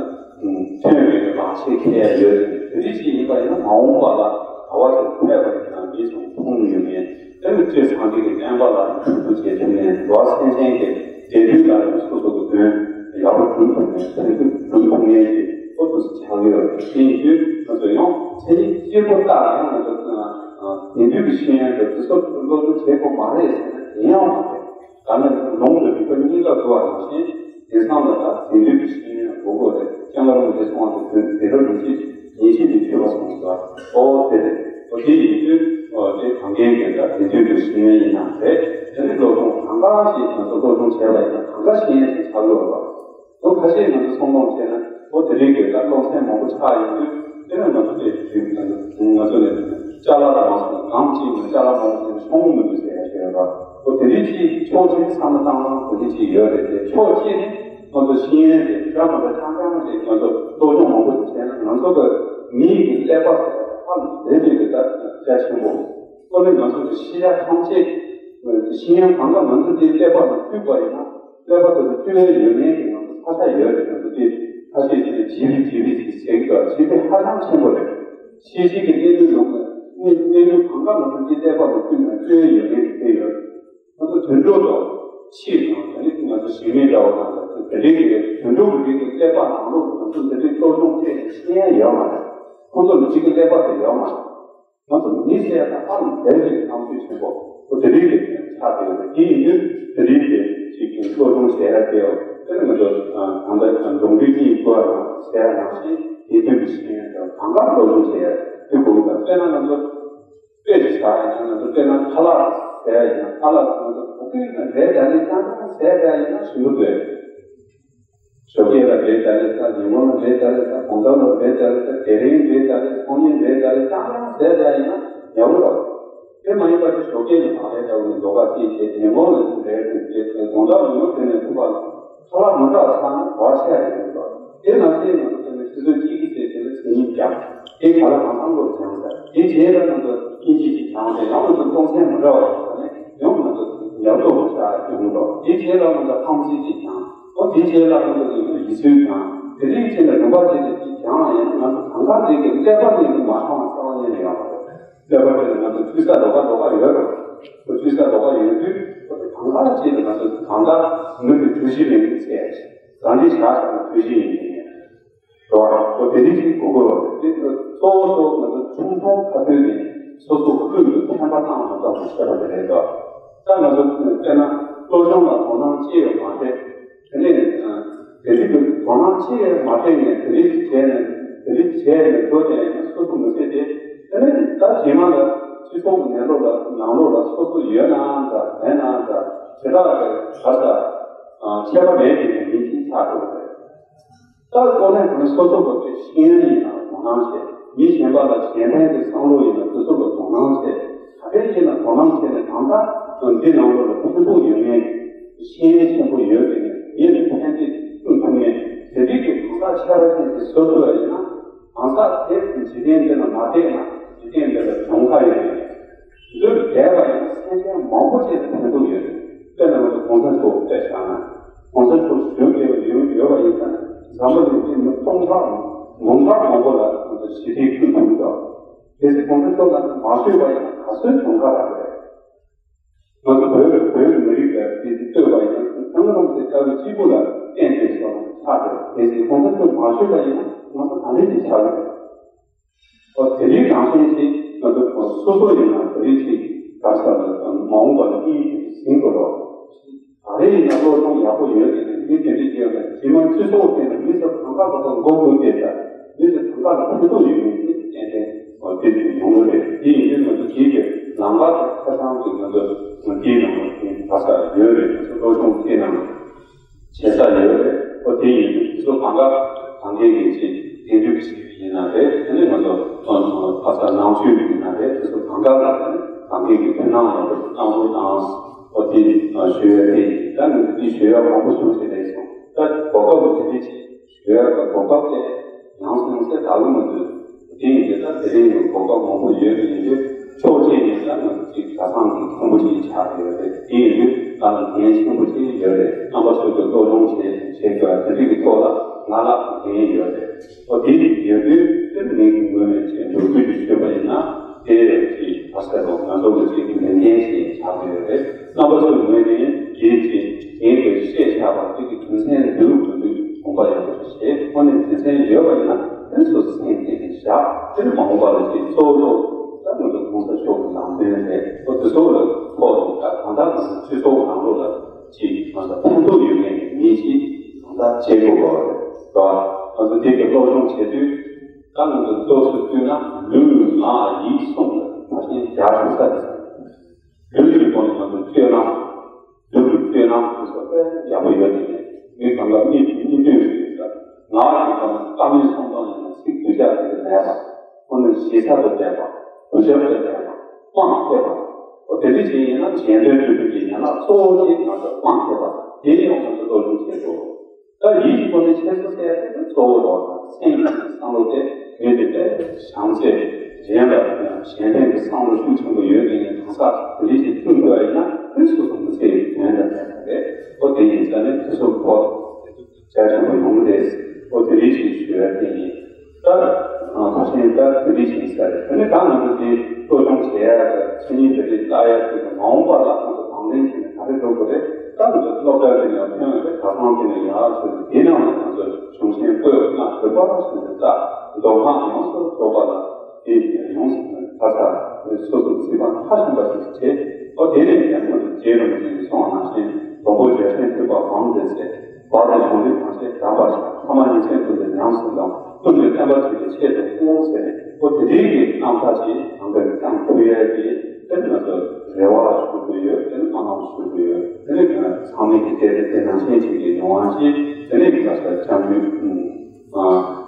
ཐོན་པའི་ལག་ཆས་འཁྱེར་ཡ་ཡོད། དེ་རིགས་ཅིག་ཡིན་པ་ཡིན་ན་མ་འོངས་པ་ལ་ག་བ་ཞིག་ཕེབས་པ་ཡིན་ན་མི་ཚོས་མཐོང་ཡོད་མེད། དེ་ནི་སྤྱིར་སངས་རྒྱས་ཀྱི་བསྟན་པ་ལ་ཡང་ཕན་ཐོགས་བྱེད་ཐུབ་མཁན། འགྲོ་བ་སེམས་ཅན་གྱི་བདེ་སྡུག་ལ་ཡང་སོ་སོ་གི་དོན་ཡག་པོ་སྒྲུབ་ཐུབ་མཁན། ཕན་ཐོགས་སྒྲུབ་ཐུབ་མཁན་ཞིག་ཨོ་ཐུགས་སུ་ཆགས་ཡོད། དེ་ཡིན་དུས་ང་ཚོ་ཡང་མཚན་ཉིད་གཅིག་པོ་ལྟར་ཡང་ང་ཚོ་དེང་དུས་ཀྱི་ཤེས་ཡོན་དེ་དུས་ཚོད་སློབ་སྦྱོང་བྱེད་དགོས་མ་རེད་ཟེར་ན་དེ་ཡང་མ་རེད། ད་ནི་ལུང་དུ་རིགས་པ་གཉིས་ཀ་དགོས་པ་ནང་བཞིན་དེང་སང་ལ་ད་དེང་དུས་ཀྱི་ཤེས་ཡོན་དགོས་དགོས་རེད། སྐྱབས་མགོན་རིན་པོ་ཆེས་གསུངས་པ་དེ་དུས་དེ་རབས་ཉི་ཤུ་ཉི་ཤུ་ནས་ཆོད་པ་གསུངས་པ་ཨོ་དེ་རེད། ཨོ་དེ་ཡིན་དུས་ཨོ་དེ་གང་གའི་གེ་ད་དེང་དུས་ཀྱི་ཤེས་ཡོན་ཡིན་ན་རེད། དེ་ནི་སློབ་སྦྱོང་གང་ག་ཞིག་ང་ཚོ་སློབ་སྦྱོང་བྱས་པ་ཡིན་ན་གང་ག་ཤེས་ཡོན་ཞིག་ཆགས་ཡོད་པ། ལོ་ཁ་ཤས་ང་ཚོ་ཚོང་ལོག་བྱས་ན་ཨོ་དེ་རིང་གི་ད་སློབ་ཚན་མང་པོ་ཆགས་ཡོང་དུས་དེ་ནས་ང་ཚོ་དེ་རིང་ང་ཚོ་ནས་ཅ་ལག་ལ་མ་སོང་གང་ཅིག་ནས་ཅ་ལག་མང་པོ་ཞིག་ཤོང་མི་འདུག་ཟེར་ཡ་ཞིག་ཡོད་པ། ཨོ་དེ་རིང་ཅིག་ཕྱོགས་གཅིག་བསམ་བློ་བཏང་ན་དེ་རིང་ཅིག་ཡོད་རེད་དེ། ཕྱོགས་གཅིག་ནས་ང་ཚོ་ཤེས་ཡོན་དེ་འདྲ་མ་འདྲ་རྐྱང་རྐྱང་ཞིག་ང་ཚོ་སློབ་སྦྱོང་མང་པོ་ཞིག་བྱས་ན་ང་ཚོ་གི་མིའི་གི་ཀླད་པ་ཟེར་བ་དེ་ཧ་ལས་པའི་གི་ད་རྒྱ་ཆེན་པོ། ཨོ་ནི་ང་ཚོ་གི་ཤེས་བྱ་ཐམས་ཅད་ཤེས་ཡོན་གང་ག་ང་ཚོ་དེའི་ཀླད་པ་ལ་བཅུག་པ་ཡིན་ན། ཀླད་པ་དེ་ཚོ་སྤྲོད་ཡས་ཡོད་མེད་ཀྱི་ང་ཚོ་ས་ཆ་ཡོད་རེད། ང་ཚོ་དེ་ཁ་ཤས་ཀྱིས་ནི་ཇི་བི་ཇི་བི་ཟེར་གྱི་འདུག་ཇི་བི་ཧ་ཅང་ཆེན་པོ་རེད། ཤེས་བྱའི་གི་གནས་ལུགས་ཡོང་གི་གནས་གནས་ལུགས་གང་ག་ང་ཚོ་དེ་ཀླད་པ་ལ་བསྟུན་ནས་སྤྲོད་ཡས་ཡོད་མེད་ཀྱི་དེ་ཡོད། ང་ཚོ་དུད་འགྲོ་དང་ཕྱིའི་ནང་དེ་ནི་ང་ཚོ་ཞིང་མི་འདྲ་བ་དང་དེ་འདྲའི་གི་དུད་འགྲོ་གི་རིགས་ཀྱི་ཀླད་པ་ནང་ལོགས་ང་ཚོ་འདི་འདྲའི་སློབ་སྦྱོང་སྤྲད་ནས་ཤེས་ཡས་ཡོད་མ་རེད། ཁོང་ཚོ་ལ་གཅིག་གི་ཀླད་པ་དེ་ཡོད་མ་རེད། ང་ཚོ་མི་ཟེར་ཡ་ད་ཧ་ལས་པའི་གནམ་གཤིས་ཆེན་པོ་ཨོ་དེ་རིགས་ཀྱི་ཆགས་བསྡད་ཡོད་རེད། དེ་ཡིན་དུས་དེ་རིགས་ཀྱི་ཅིག་གི་སློབ་སྦྱོང་བྱེད་ཡ་དེ་ཨོ་དེ་ནི་ང་ཚོ་ད་ལྟ་གདོང་རྒྱུད་གཉིས་བཀོལ་བ་ཟེར་ཡ་ནང་བཞིན་དེ་དུས་ཀྱི་ཤེས་ཡོན་དང་གང་ག་སློབ་སྦྱོང་བྱེད་ཡ་དེ་དགོས་ཀྱི་འདུག་དཔེར་ན་ང་ཚོ་དཔེ་ཅིག་བཞག་ཡིན་ན་ང་ཚོ་དཔེར་ན་ཁ་ལག་ཟེར་ཡ་ཡིན་ན་ཁ་ལག་ང་ཚོ་ག་དུས་ཡིན་ན་རེད་ད་ནི་རྐྱང་རྐྱང་ཟེར་ཡ་ཡིན་ན་ཞིམ་པོ་འདུག་ཞོགས་ཀས་ལ་འབྲས་རྒྱ་རེ་ཟ། ཉིན་གུང་ལ་འབྲས་རྒྱ་རེ་ཟ། དགོང་དག་ལ་འབྲས་རྒྱ་རེ་ཟ། དེ་རིང་འབྲས་རྒྱ་རེ། སང་ཉིན་འབྲས་རྒྱ་རེ། རྐྱང་རྐྱང་ཟས་བསྡད་ཡིན་ན་ཉལ་པོ་རེད། དེ་མ་ཡིན་པ་དེ་ཞོགས་ཀས་ལ་མ་འབྲས་ལྟ་བུ་ནས་ལྡོག་པ་ཅིག་བྱས། ཉིན་གུང་ལ་འབྲས་ཅིག་བྱས། དགོང་དག་ལ་ཡང་དེ་ནས་ཐུག་པ་ལ་ཁ་ལག་མི་འདྲ་བ་ཟ་ན་བར་ཆད་རེད་འདུག་དེ་ནང་བཞིན་ང་ཚོ་དེ་ནས་ཆུ་ཚོད་གཅིག་གི་ཚེ་དེ་ལ་ཚེ་ཉིན་སྦྱངས། དེ་ག་ལ་གང་འཚམ་ལོ་སྦྱངས་ཟེར། དེ་རྗེས་ལ་ང་ཚོ་དབྱིན་ཇི་ཅིག་སྦྱངས་ཏེ་ཡང་ང་ཚོ་སློབ་ཚན་མི་འདྲ་བ་ཞིག་ཟ་ནས་ཡང་ང་ཚོ་ཉལ་ལྟོགས་པ་ཆགས་ཡོང་འགྲོ། དེ་རྗེས་ལ་ང་ཚོ་ཧྥ་མ་སི་ཅིག་སྦྱངས། ཨོ་དེ་རྗེས་ལ་ང་ཚོ་ཡིན་ན་ཡིད་སུན་སྦྱངས། དེ་རིང་ཕྱིན་ལ་རིམ་པ་དེ་ཚོ་ཅིག་སྦྱངས་ཡིན་ན་ང་ཚོ་གང་ག་དེ་གི་ཀླད་པ་དེ་ཚོ་མ་ཤོང་བ་རྩ་བ་ཉིད་ནས་ཡོད་མ་རེད། ཀླད་པ་དེ་ལ་ང་ཚོ་འཕྲུལ་ས་ལོགས་ཀ་ལོགས་ཀ་ཡོད་རེད། ཨོ་འཕྲུལ་ས་ལོགས་ཀ་ཡོད་དུས་ཨོ་དེ་གང་ག་ཅིག་ལ་ང་ཚོ་གང་ག་མི་གི་གྲུ་བཞི་རེད་ཟེར། ཟ་འདྲེ་བཞག་བཞག་ན་གྲུ་བཞི་ཡིན་ནས། རེད་བ། ཨོ་དེ་རིང་ཅིག་གོ་དགོས་པ་རེད། དེ་གཙོ་བོ་གཙོ་བོ་ང་ཚོ་ཆུང་ཆུང་ཁ་ཐུག་ནས་སོ་སོ་ཁུར་གྱི་འཕེན་པ་བཏང་མ་བཏང་མ་ཤེས་པ་དེ་རེད་དོ། ད་ང་ཚོ་དཔེར་ན་སློབ་སྦྱོང་ལ་དོ་སྣང་སྐྱེས་ཡོད་མ་རེད། དེ་ནས་དེ་རིང་གི་དོ་སྣང་སྐྱེས་ཡོད་མ་རེད་ནས་དེ་རིང་ཅིག་བྱས་ནས་དེ་རིང་བྱས་ནས་འགྲོ་བསྡད་ཡིན་ན་སོ་སོ་མི་ཚེ་དེ་དེ་ནས་ད་རྗེས་མ་ལ་སྤྱི་ཚོགས་ཀྱི་ནང་ལོགས་ལ་ནང་ལོགས་ལ་སོ་སོ་ཡོད་ནའང་འདྲ་མེད་ནའང་འདྲ་དེ་དག་གི་ག་ས་ཁྱད་པར་མེད་དེ་ནས་མི་གཅིག་ཆགས་འགྲོ་གི་རེད། ད་གཙོ་གནད་དེ་ནི་སོ་སོ་བོད་པའི་ཤེས་ཡོན་ཡིན་ན་དོ་སྣང་བྱེད། མི་གཞན་པ་ལ་གཞན་ཕན་གྱི་བསམ་བློ་ཡིན་ན་དེ་ཚོ་ལ་དོ་སྣང་བྱེད། ག་རེ་ཡིན་ན་དོ་སྣང་བྱས་ནས་གང་ལྟར་འདི་ནང་ལོགས་ལ་ཕན་ཐོགས་ཡོད་མཁན་ཤེས་ཡོན་ཆེན་པོ་ཡོད་པའི་མི་ལ་ཕན་བདེ་བསྐྲུན་ཐུབ་མཁན་དེ་རིགས་ཀྱི་གང་ཟག་ཁྱད་པར་ཅན་ཞིག་བཟོ་ཐུབ་པ་ཡིན་ན་གང་ཟག་དེ་འཇིག་རྟེན་འདི་ལ་མ་བསྡད་ན་འཇིག་རྟེན་འདི་ལ་གྱོང་ཁ་ཡོད་མཁན། འདིར་བསྡད་པ་ཡིན་ན་སེམས་ཅན་མང་པོ་ཅིག་ལ་ཕན་ཐོགས་ཡོད་རེད། དཔེར་ན་ང་ཚོ་གོང་ས་མཆོག་དཔེ་བཞག་ན། གོང་ས་མཆོག་བཞུགས་ཡོད་ཡོད་ཡོད་པ་ཡིན་ཙང་འཛམ་བུ་གླིང་འདིའི་མི་སྟོང་ཕྲག་མང་ཕྲག་མང་པོ་ལ་ང་ཚོ་ཞི་བདེ་ ང་ཚོ་བོད་བོད་མི་རིགས་ལ་དེ་ལྟོས་པ་ཡིན་ན་ཚང་མ་དེ་ལྟ་བུ་གཅིག་པུ་ལ་བརྟེན་ཏེ་སོང་ཆགས་ཏེ་དེ་ཚེ་གང་ལྟར་ཚོད་མ་ཤོད་པ་ཡིན་ན་ང་ཚོ་ག་འདྲ་ཞིག་ཆགས་ཀྱི་རེད། ཨོ་དེ་རིང་རང་བཞིན་གྱིས་ང་ཚོ་སོ་སོ་ཡིན་ན་དེ་རིང་ཅིག་ག་ས་ལ་མ་འོངས་པ་ལ་གཉིད་ཟིན་དགོས་རོགས། ད་རེས་ཡིན་ན་སློབ་སྦྱོང་ཡག་པོ་ཡོད་དེ་མི་དེ་འདྲ་ཡོད་ན་རྗེས་མ་སྤྱི་ཚོགས་དེ་ནས་མི་ཚོ་གང་ག་ག་ཚོད་མགོ་སྒུར་བསྡད་ས་མི་ཚོ་གང་ག་ལ་ཕན་ཐོགས་ཡོད་མེད་ཅིག་ཏན་ཏན་ཨོ་དེ་ཚོ་ཡོང་གི་རེད། དེ་ཡིན་དུས་ང་ཚོ་གཅིག་གི་ལམ་ཁ་དང་ཆ་ཚང་གི་ང་ཚོ་དེའི་ནང་ལ་དེ་ག་ས་ཡོད་རེད། ང་ཚོ་སློབ་སྦྱོང་དེ་ནང་ལ། བྱེད་ས་ཡོད་རེད། ཨོ་དེ་ཡིན་དུས་དེ་ཚོ་གང་ག་གང་གས་ཀྱི་ཅིག་དེང་དུས་ཀྱི་ཡིན་ན་རེད། དེ་ནས་ང་ཚོ་ཨ་ཁ་ས་ནང་ཆོས་ཡིན་ན་རེད། དེ་ཚོ་གང་ག་ལ་དེ་ནས་གང་གས་ཀྱི་དོ་སྣང་ཡག་པོ་གནང་རོགས་གནང་། ཨོ་དེ་ཞུ་ཡ་དེ་ཡིན། ད་ནི་དེ་ཞུ་ཡ་མང་པོ་བྱུང་ཞེས་རེད་སོང་། ད་གོ་སྐབས་དེ་འདྲ་ཅིག་ཞུ་ཡ་གི་གོ་སྐབས་དེ་ཡང་སོང་ཚེ་ད་ལོ་ང་ཚོས་དེ་ཡིན་དུས་ད་དེ་རིང་གི་གོ་སྐབས་མང་པོ་ཡོད་པ་ཡིན་དུས་ཕྱོགས་གཅིག་ནས་ད་ང་ཚོ་གཅིག་གྲྭ་ཚང་གི་མཁན་པོ་ཅིག་ཆགས་ཡོད་རེད། དེ་ཡིན་དུས་ང་ལ་འགན་ཆེན་པོ་ཅིག་ཡོད་རེད། རྣམ་པ་ཚོ་གི་སློབ་སྦྱོང་བྱེད་བྱེད་དགོས་དེ་འདྲ་གི་ཐོག་ལ་ང་ལ་འགན་ཡོད་རེད། ཨོ་དེ་ཡིན་དུས་དེ་ནས་ངས་ངོས་ནས་ཅིག་འགྲོ་རྒྱུ་ཞུས་པ་ཡིན་ན་དེ་ཅིག་ཁ་གསལ་རོགས་ང་ཚོ་གི་ཅིག་ལས་འགན་ཞིག་ཆགས་ཀྱི་ཡོད་རེད། རྣམ་པ་ཚོའི་ངོས་ནས་དེ་ཅིག་ངས་ཀྱི་བཤད་བཞག་པ་དེ་གི་དོན་ཚན་འདུག་མི་འདུག་དགོངས་པ་ཡག་པོ་ཞིག་བཞེས། ཁོ་ནས་དོན་ཚན་ཡོད་པ་ཡིན་ན་དེ་ཚོ་སེམས་གཏིང་ནས་བཞག་དེ་ནས་མ་འོངས་པ་ལ་ཅིག་གཙོ་བོ་ད་ང་ཚོ་གོང་ས་མཆོག་གི་ལམ་སྟོན་རེད། ཁོ་དེ་ཚོ་ལ་ཐོག་ནས་ད་གང་ལྟར་ང་ཚོ་སྤྱི་ཚོགས་ནང་ལོགས་ལ་ཅིག་ང་ཚོ་ཕན་ཐོགས་ཡོད་མཁན་གྱི་མི་ཅིག་གང་ལྟར་བྱེད་དགོས་པ་རེད། ང་ཚོ་འདི་གི་སློབ་སྦྱོང་བྱེད་དུས་ད་ང་ཚོ་ཏོག་ཙམ་བསྟུན་ན་ལུས་ངག་ཡིད་གསུམ་ལ་ཕར་ཕྱིན་རྒྱག་ཐུབ་ས་རེད། ལུས་ཀྱི་སྒོ་ནས་ང་ཚོ་སྤྱོད་ལམ། ལུས་ཀྱི་སྤྱོད་ལམ་དེ་ཚོ་དཔེ་ཡག་པོ་ཡོད་རེད། མི་གང་ག་མི་གཉིས་མཐུན་རེད་ཟེར། ངག་གི་སྒོ་ནས་བཀའ་མོལ་གསུང་སྟངས་ཡིན་ན་ཚིག་སྡུག་ཅག་ཅིག་ཏུ་མེད་པ། ཁོ་ནི་ཞེ་ས་དུ་མེད་པ། གུས་ཞབས་དུ་མེད་པ། དབང་ཐོབ་པ། ཨོ་དེ་འདྲ་ཅིག་ཡིན་ན་གཞན་དོན་སྒྲུབ་པའི་ཡན་ལག་གཙོ་བོ་དེ་ང་ཚོ་དབང་ཐོབ་པ་དེ་ཡང་ང་ཚོ་སློབ་སྦྱོང་བྱེད་དགོས། ད་ཡིད་ཀྱི་སྒོ་ནས་འཆད་ཚུལ་ཟེར་ཡ་དེ་ནི་གཙོ་བོ་རེད་བ། སེམས་ཀྱི་བསམ་བློ་དེ་ངེས་པའི་དཔེ་བྱམས་བརྩེ་གཞན་ལ་གཞན་ཕན་གྱི་བསམ་བློ་ཤུགས་ཆེན་པོ་ཡོད་མཁན་གྱི་གང་ཟག་དེ་འདྲ་ཞིག་བསྐྲུན་དགོས་ཡིན་ན་དེ་སོ་སོ་མི་ཚེ་ཡི་དོན་དང་ལྡན་པ་རེད། ཨོ་དེ་ཡིན་ཙང་ནི་དེ་ཚོ་ཕོག་རྒྱ་ཆེན་པོ་ཡོང་གི་རེད། ཨོ་དེ་འདྲ་ཞིག་ཞུ་ཡ་དེ་ཡིན། ད་ཁ་ཤས་ད་དེ་འདྲ་ཞིག་ཟེར་དེ་ནི་ད་ང་ཚོ་དེ་སློབ་སྦྱོང་བྱེད་ཡ་མཚན་ཉིད་དེ་འདྲ་ལྟ་ཡ་དེ་གི་མ་འོངས་པ་ལ་ང་ཚོ་དང་ལེན་བྱས་ནས་ག་རེ་འགྲོ་དགོས་རེད། ད་ང་ཚོ་སློབ་གྲྭ་དེ་ནས་ཐོན་ཡོང་དུས་གྲྭ་ཚང་དེ་ནས་ཡར་སོང་དེ་ནང་ལ་ང་ཚོ་གཞུང་ཆེན་བཀོད་ན་གྲོལ་པ་སོང་དུས་ད་མདོ་སྔགས་ཡོངས་སུ་རྫོགས་པ་ལ་དེ་ཡོངས་སུ་ཕར་ཚུར་སོ་སོ་སྲིད་པ་མཐའ་གསུམ་པ་ཞིག་བྱེད། ཨོ་དེ་ནས་ཀྱང་ང་ཚོ་རྗེ་རིན་པོ་ཆེས་གསུངས་པ་ནང་བཞིན་མགོན་པོ་རྒྱལ་མཚན་ཐེག་པ་འམ་འབྲས་ཟེར། བར་དུ་བྱུང་རིམ་གང་ཆེ་དྲངས་པར་བྱ། ཐ་མ་ཉིན་མཚན་ཀུན་ཏུ་ཉམས་སུ་བླང་། ཀུན་ནས་བསྟན་པ་དོན་གྱི་ཆེད་དུ་བསྔོ་ཟེར་ནས་ཨོ་དེ་རིང་གི་རྣམ་ཐར་ཅིག་གང་ག་གི་ཀྱང་ཕུལ་ཡས་ཀྱི་དེ་ནི་ང་ཚོ་རེ་བ་ཞུ་དགོས་ཡོད། དེ་ནི་སྨོན་ལམ་ཞུ་དགོས་ཡོད། དེ་ནི་ཚང་མས་ཀྱི་དེ་དེ་དེ་ནང་བཞིན་ཅིག་གི་ཡོང་བ་ཅིག་དེ་ནི་གི་ལ་ས་བྱང་ཆུབ་ཨ།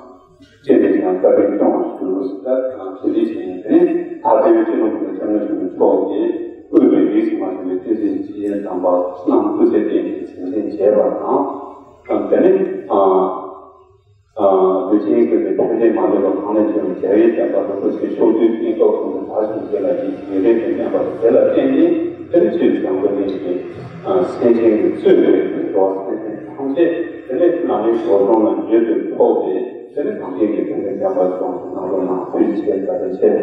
ཅེས་ནས་ཀྱང་བཀའ་དྲིན་སྐྱོང་བར་ཞུ། ད་དེ་འདྲ་ཞིག་ཡིན་ཏེ། ཐར་པའི་སྤྱི་ནོར་གྱི་སྐྱབས་གནས་ཆེན་པོ་མཆོག་གིས་བཀོད་པའི་རིས་སུ་མ་ཆད་པའི་ཐུགས་རྗེ་ཆེ་དམ་པ་རྣམས་སྐུ་ཚེ་བརྟན་ཅིང་མཛད་འཕྲིན་རྒྱས་པ་དང་། དེ་ནས་ལུས་ཅན་ཀུན་ཏུ་ཕན་བདེ་མ་ལུས་པ་གང་ལས་བྱུང་བའི་རྒྱལ་བའི་བསྟན་པ་རིན་པོ་ཆེ་ཕྱོགས་དུས་སྟེང་ཐོག་ཀུན་ཏུ་དར་ཞིང་རྒྱས་པ་ཡི་ཡོན་ཏན་དུ་སྨིན་པ་དེ་ལ་བརྟེན་ནས་དེ་ནས་ཆོས་བཟང་པོ་ལས་ཀྱི་སེམས་ཅན་གྱི་གཙོས་པའི་འགྲོ་བ་སེམས་ཅན་ཐམས་ཅད་དེ་ནས་ནམ་མཁའི་འོད་སྲུང་ལ་མྱུར་དུ་ཕོག་སྟེ། དེ་ནས་གང་ཞིག་གི་ཕན་བདེ་བསྐྱངས་པ་སོགས་ཀྱི་ནང་ལོགས་ན་ཕུལ་ཆེ་ད་དེ་ཆེ།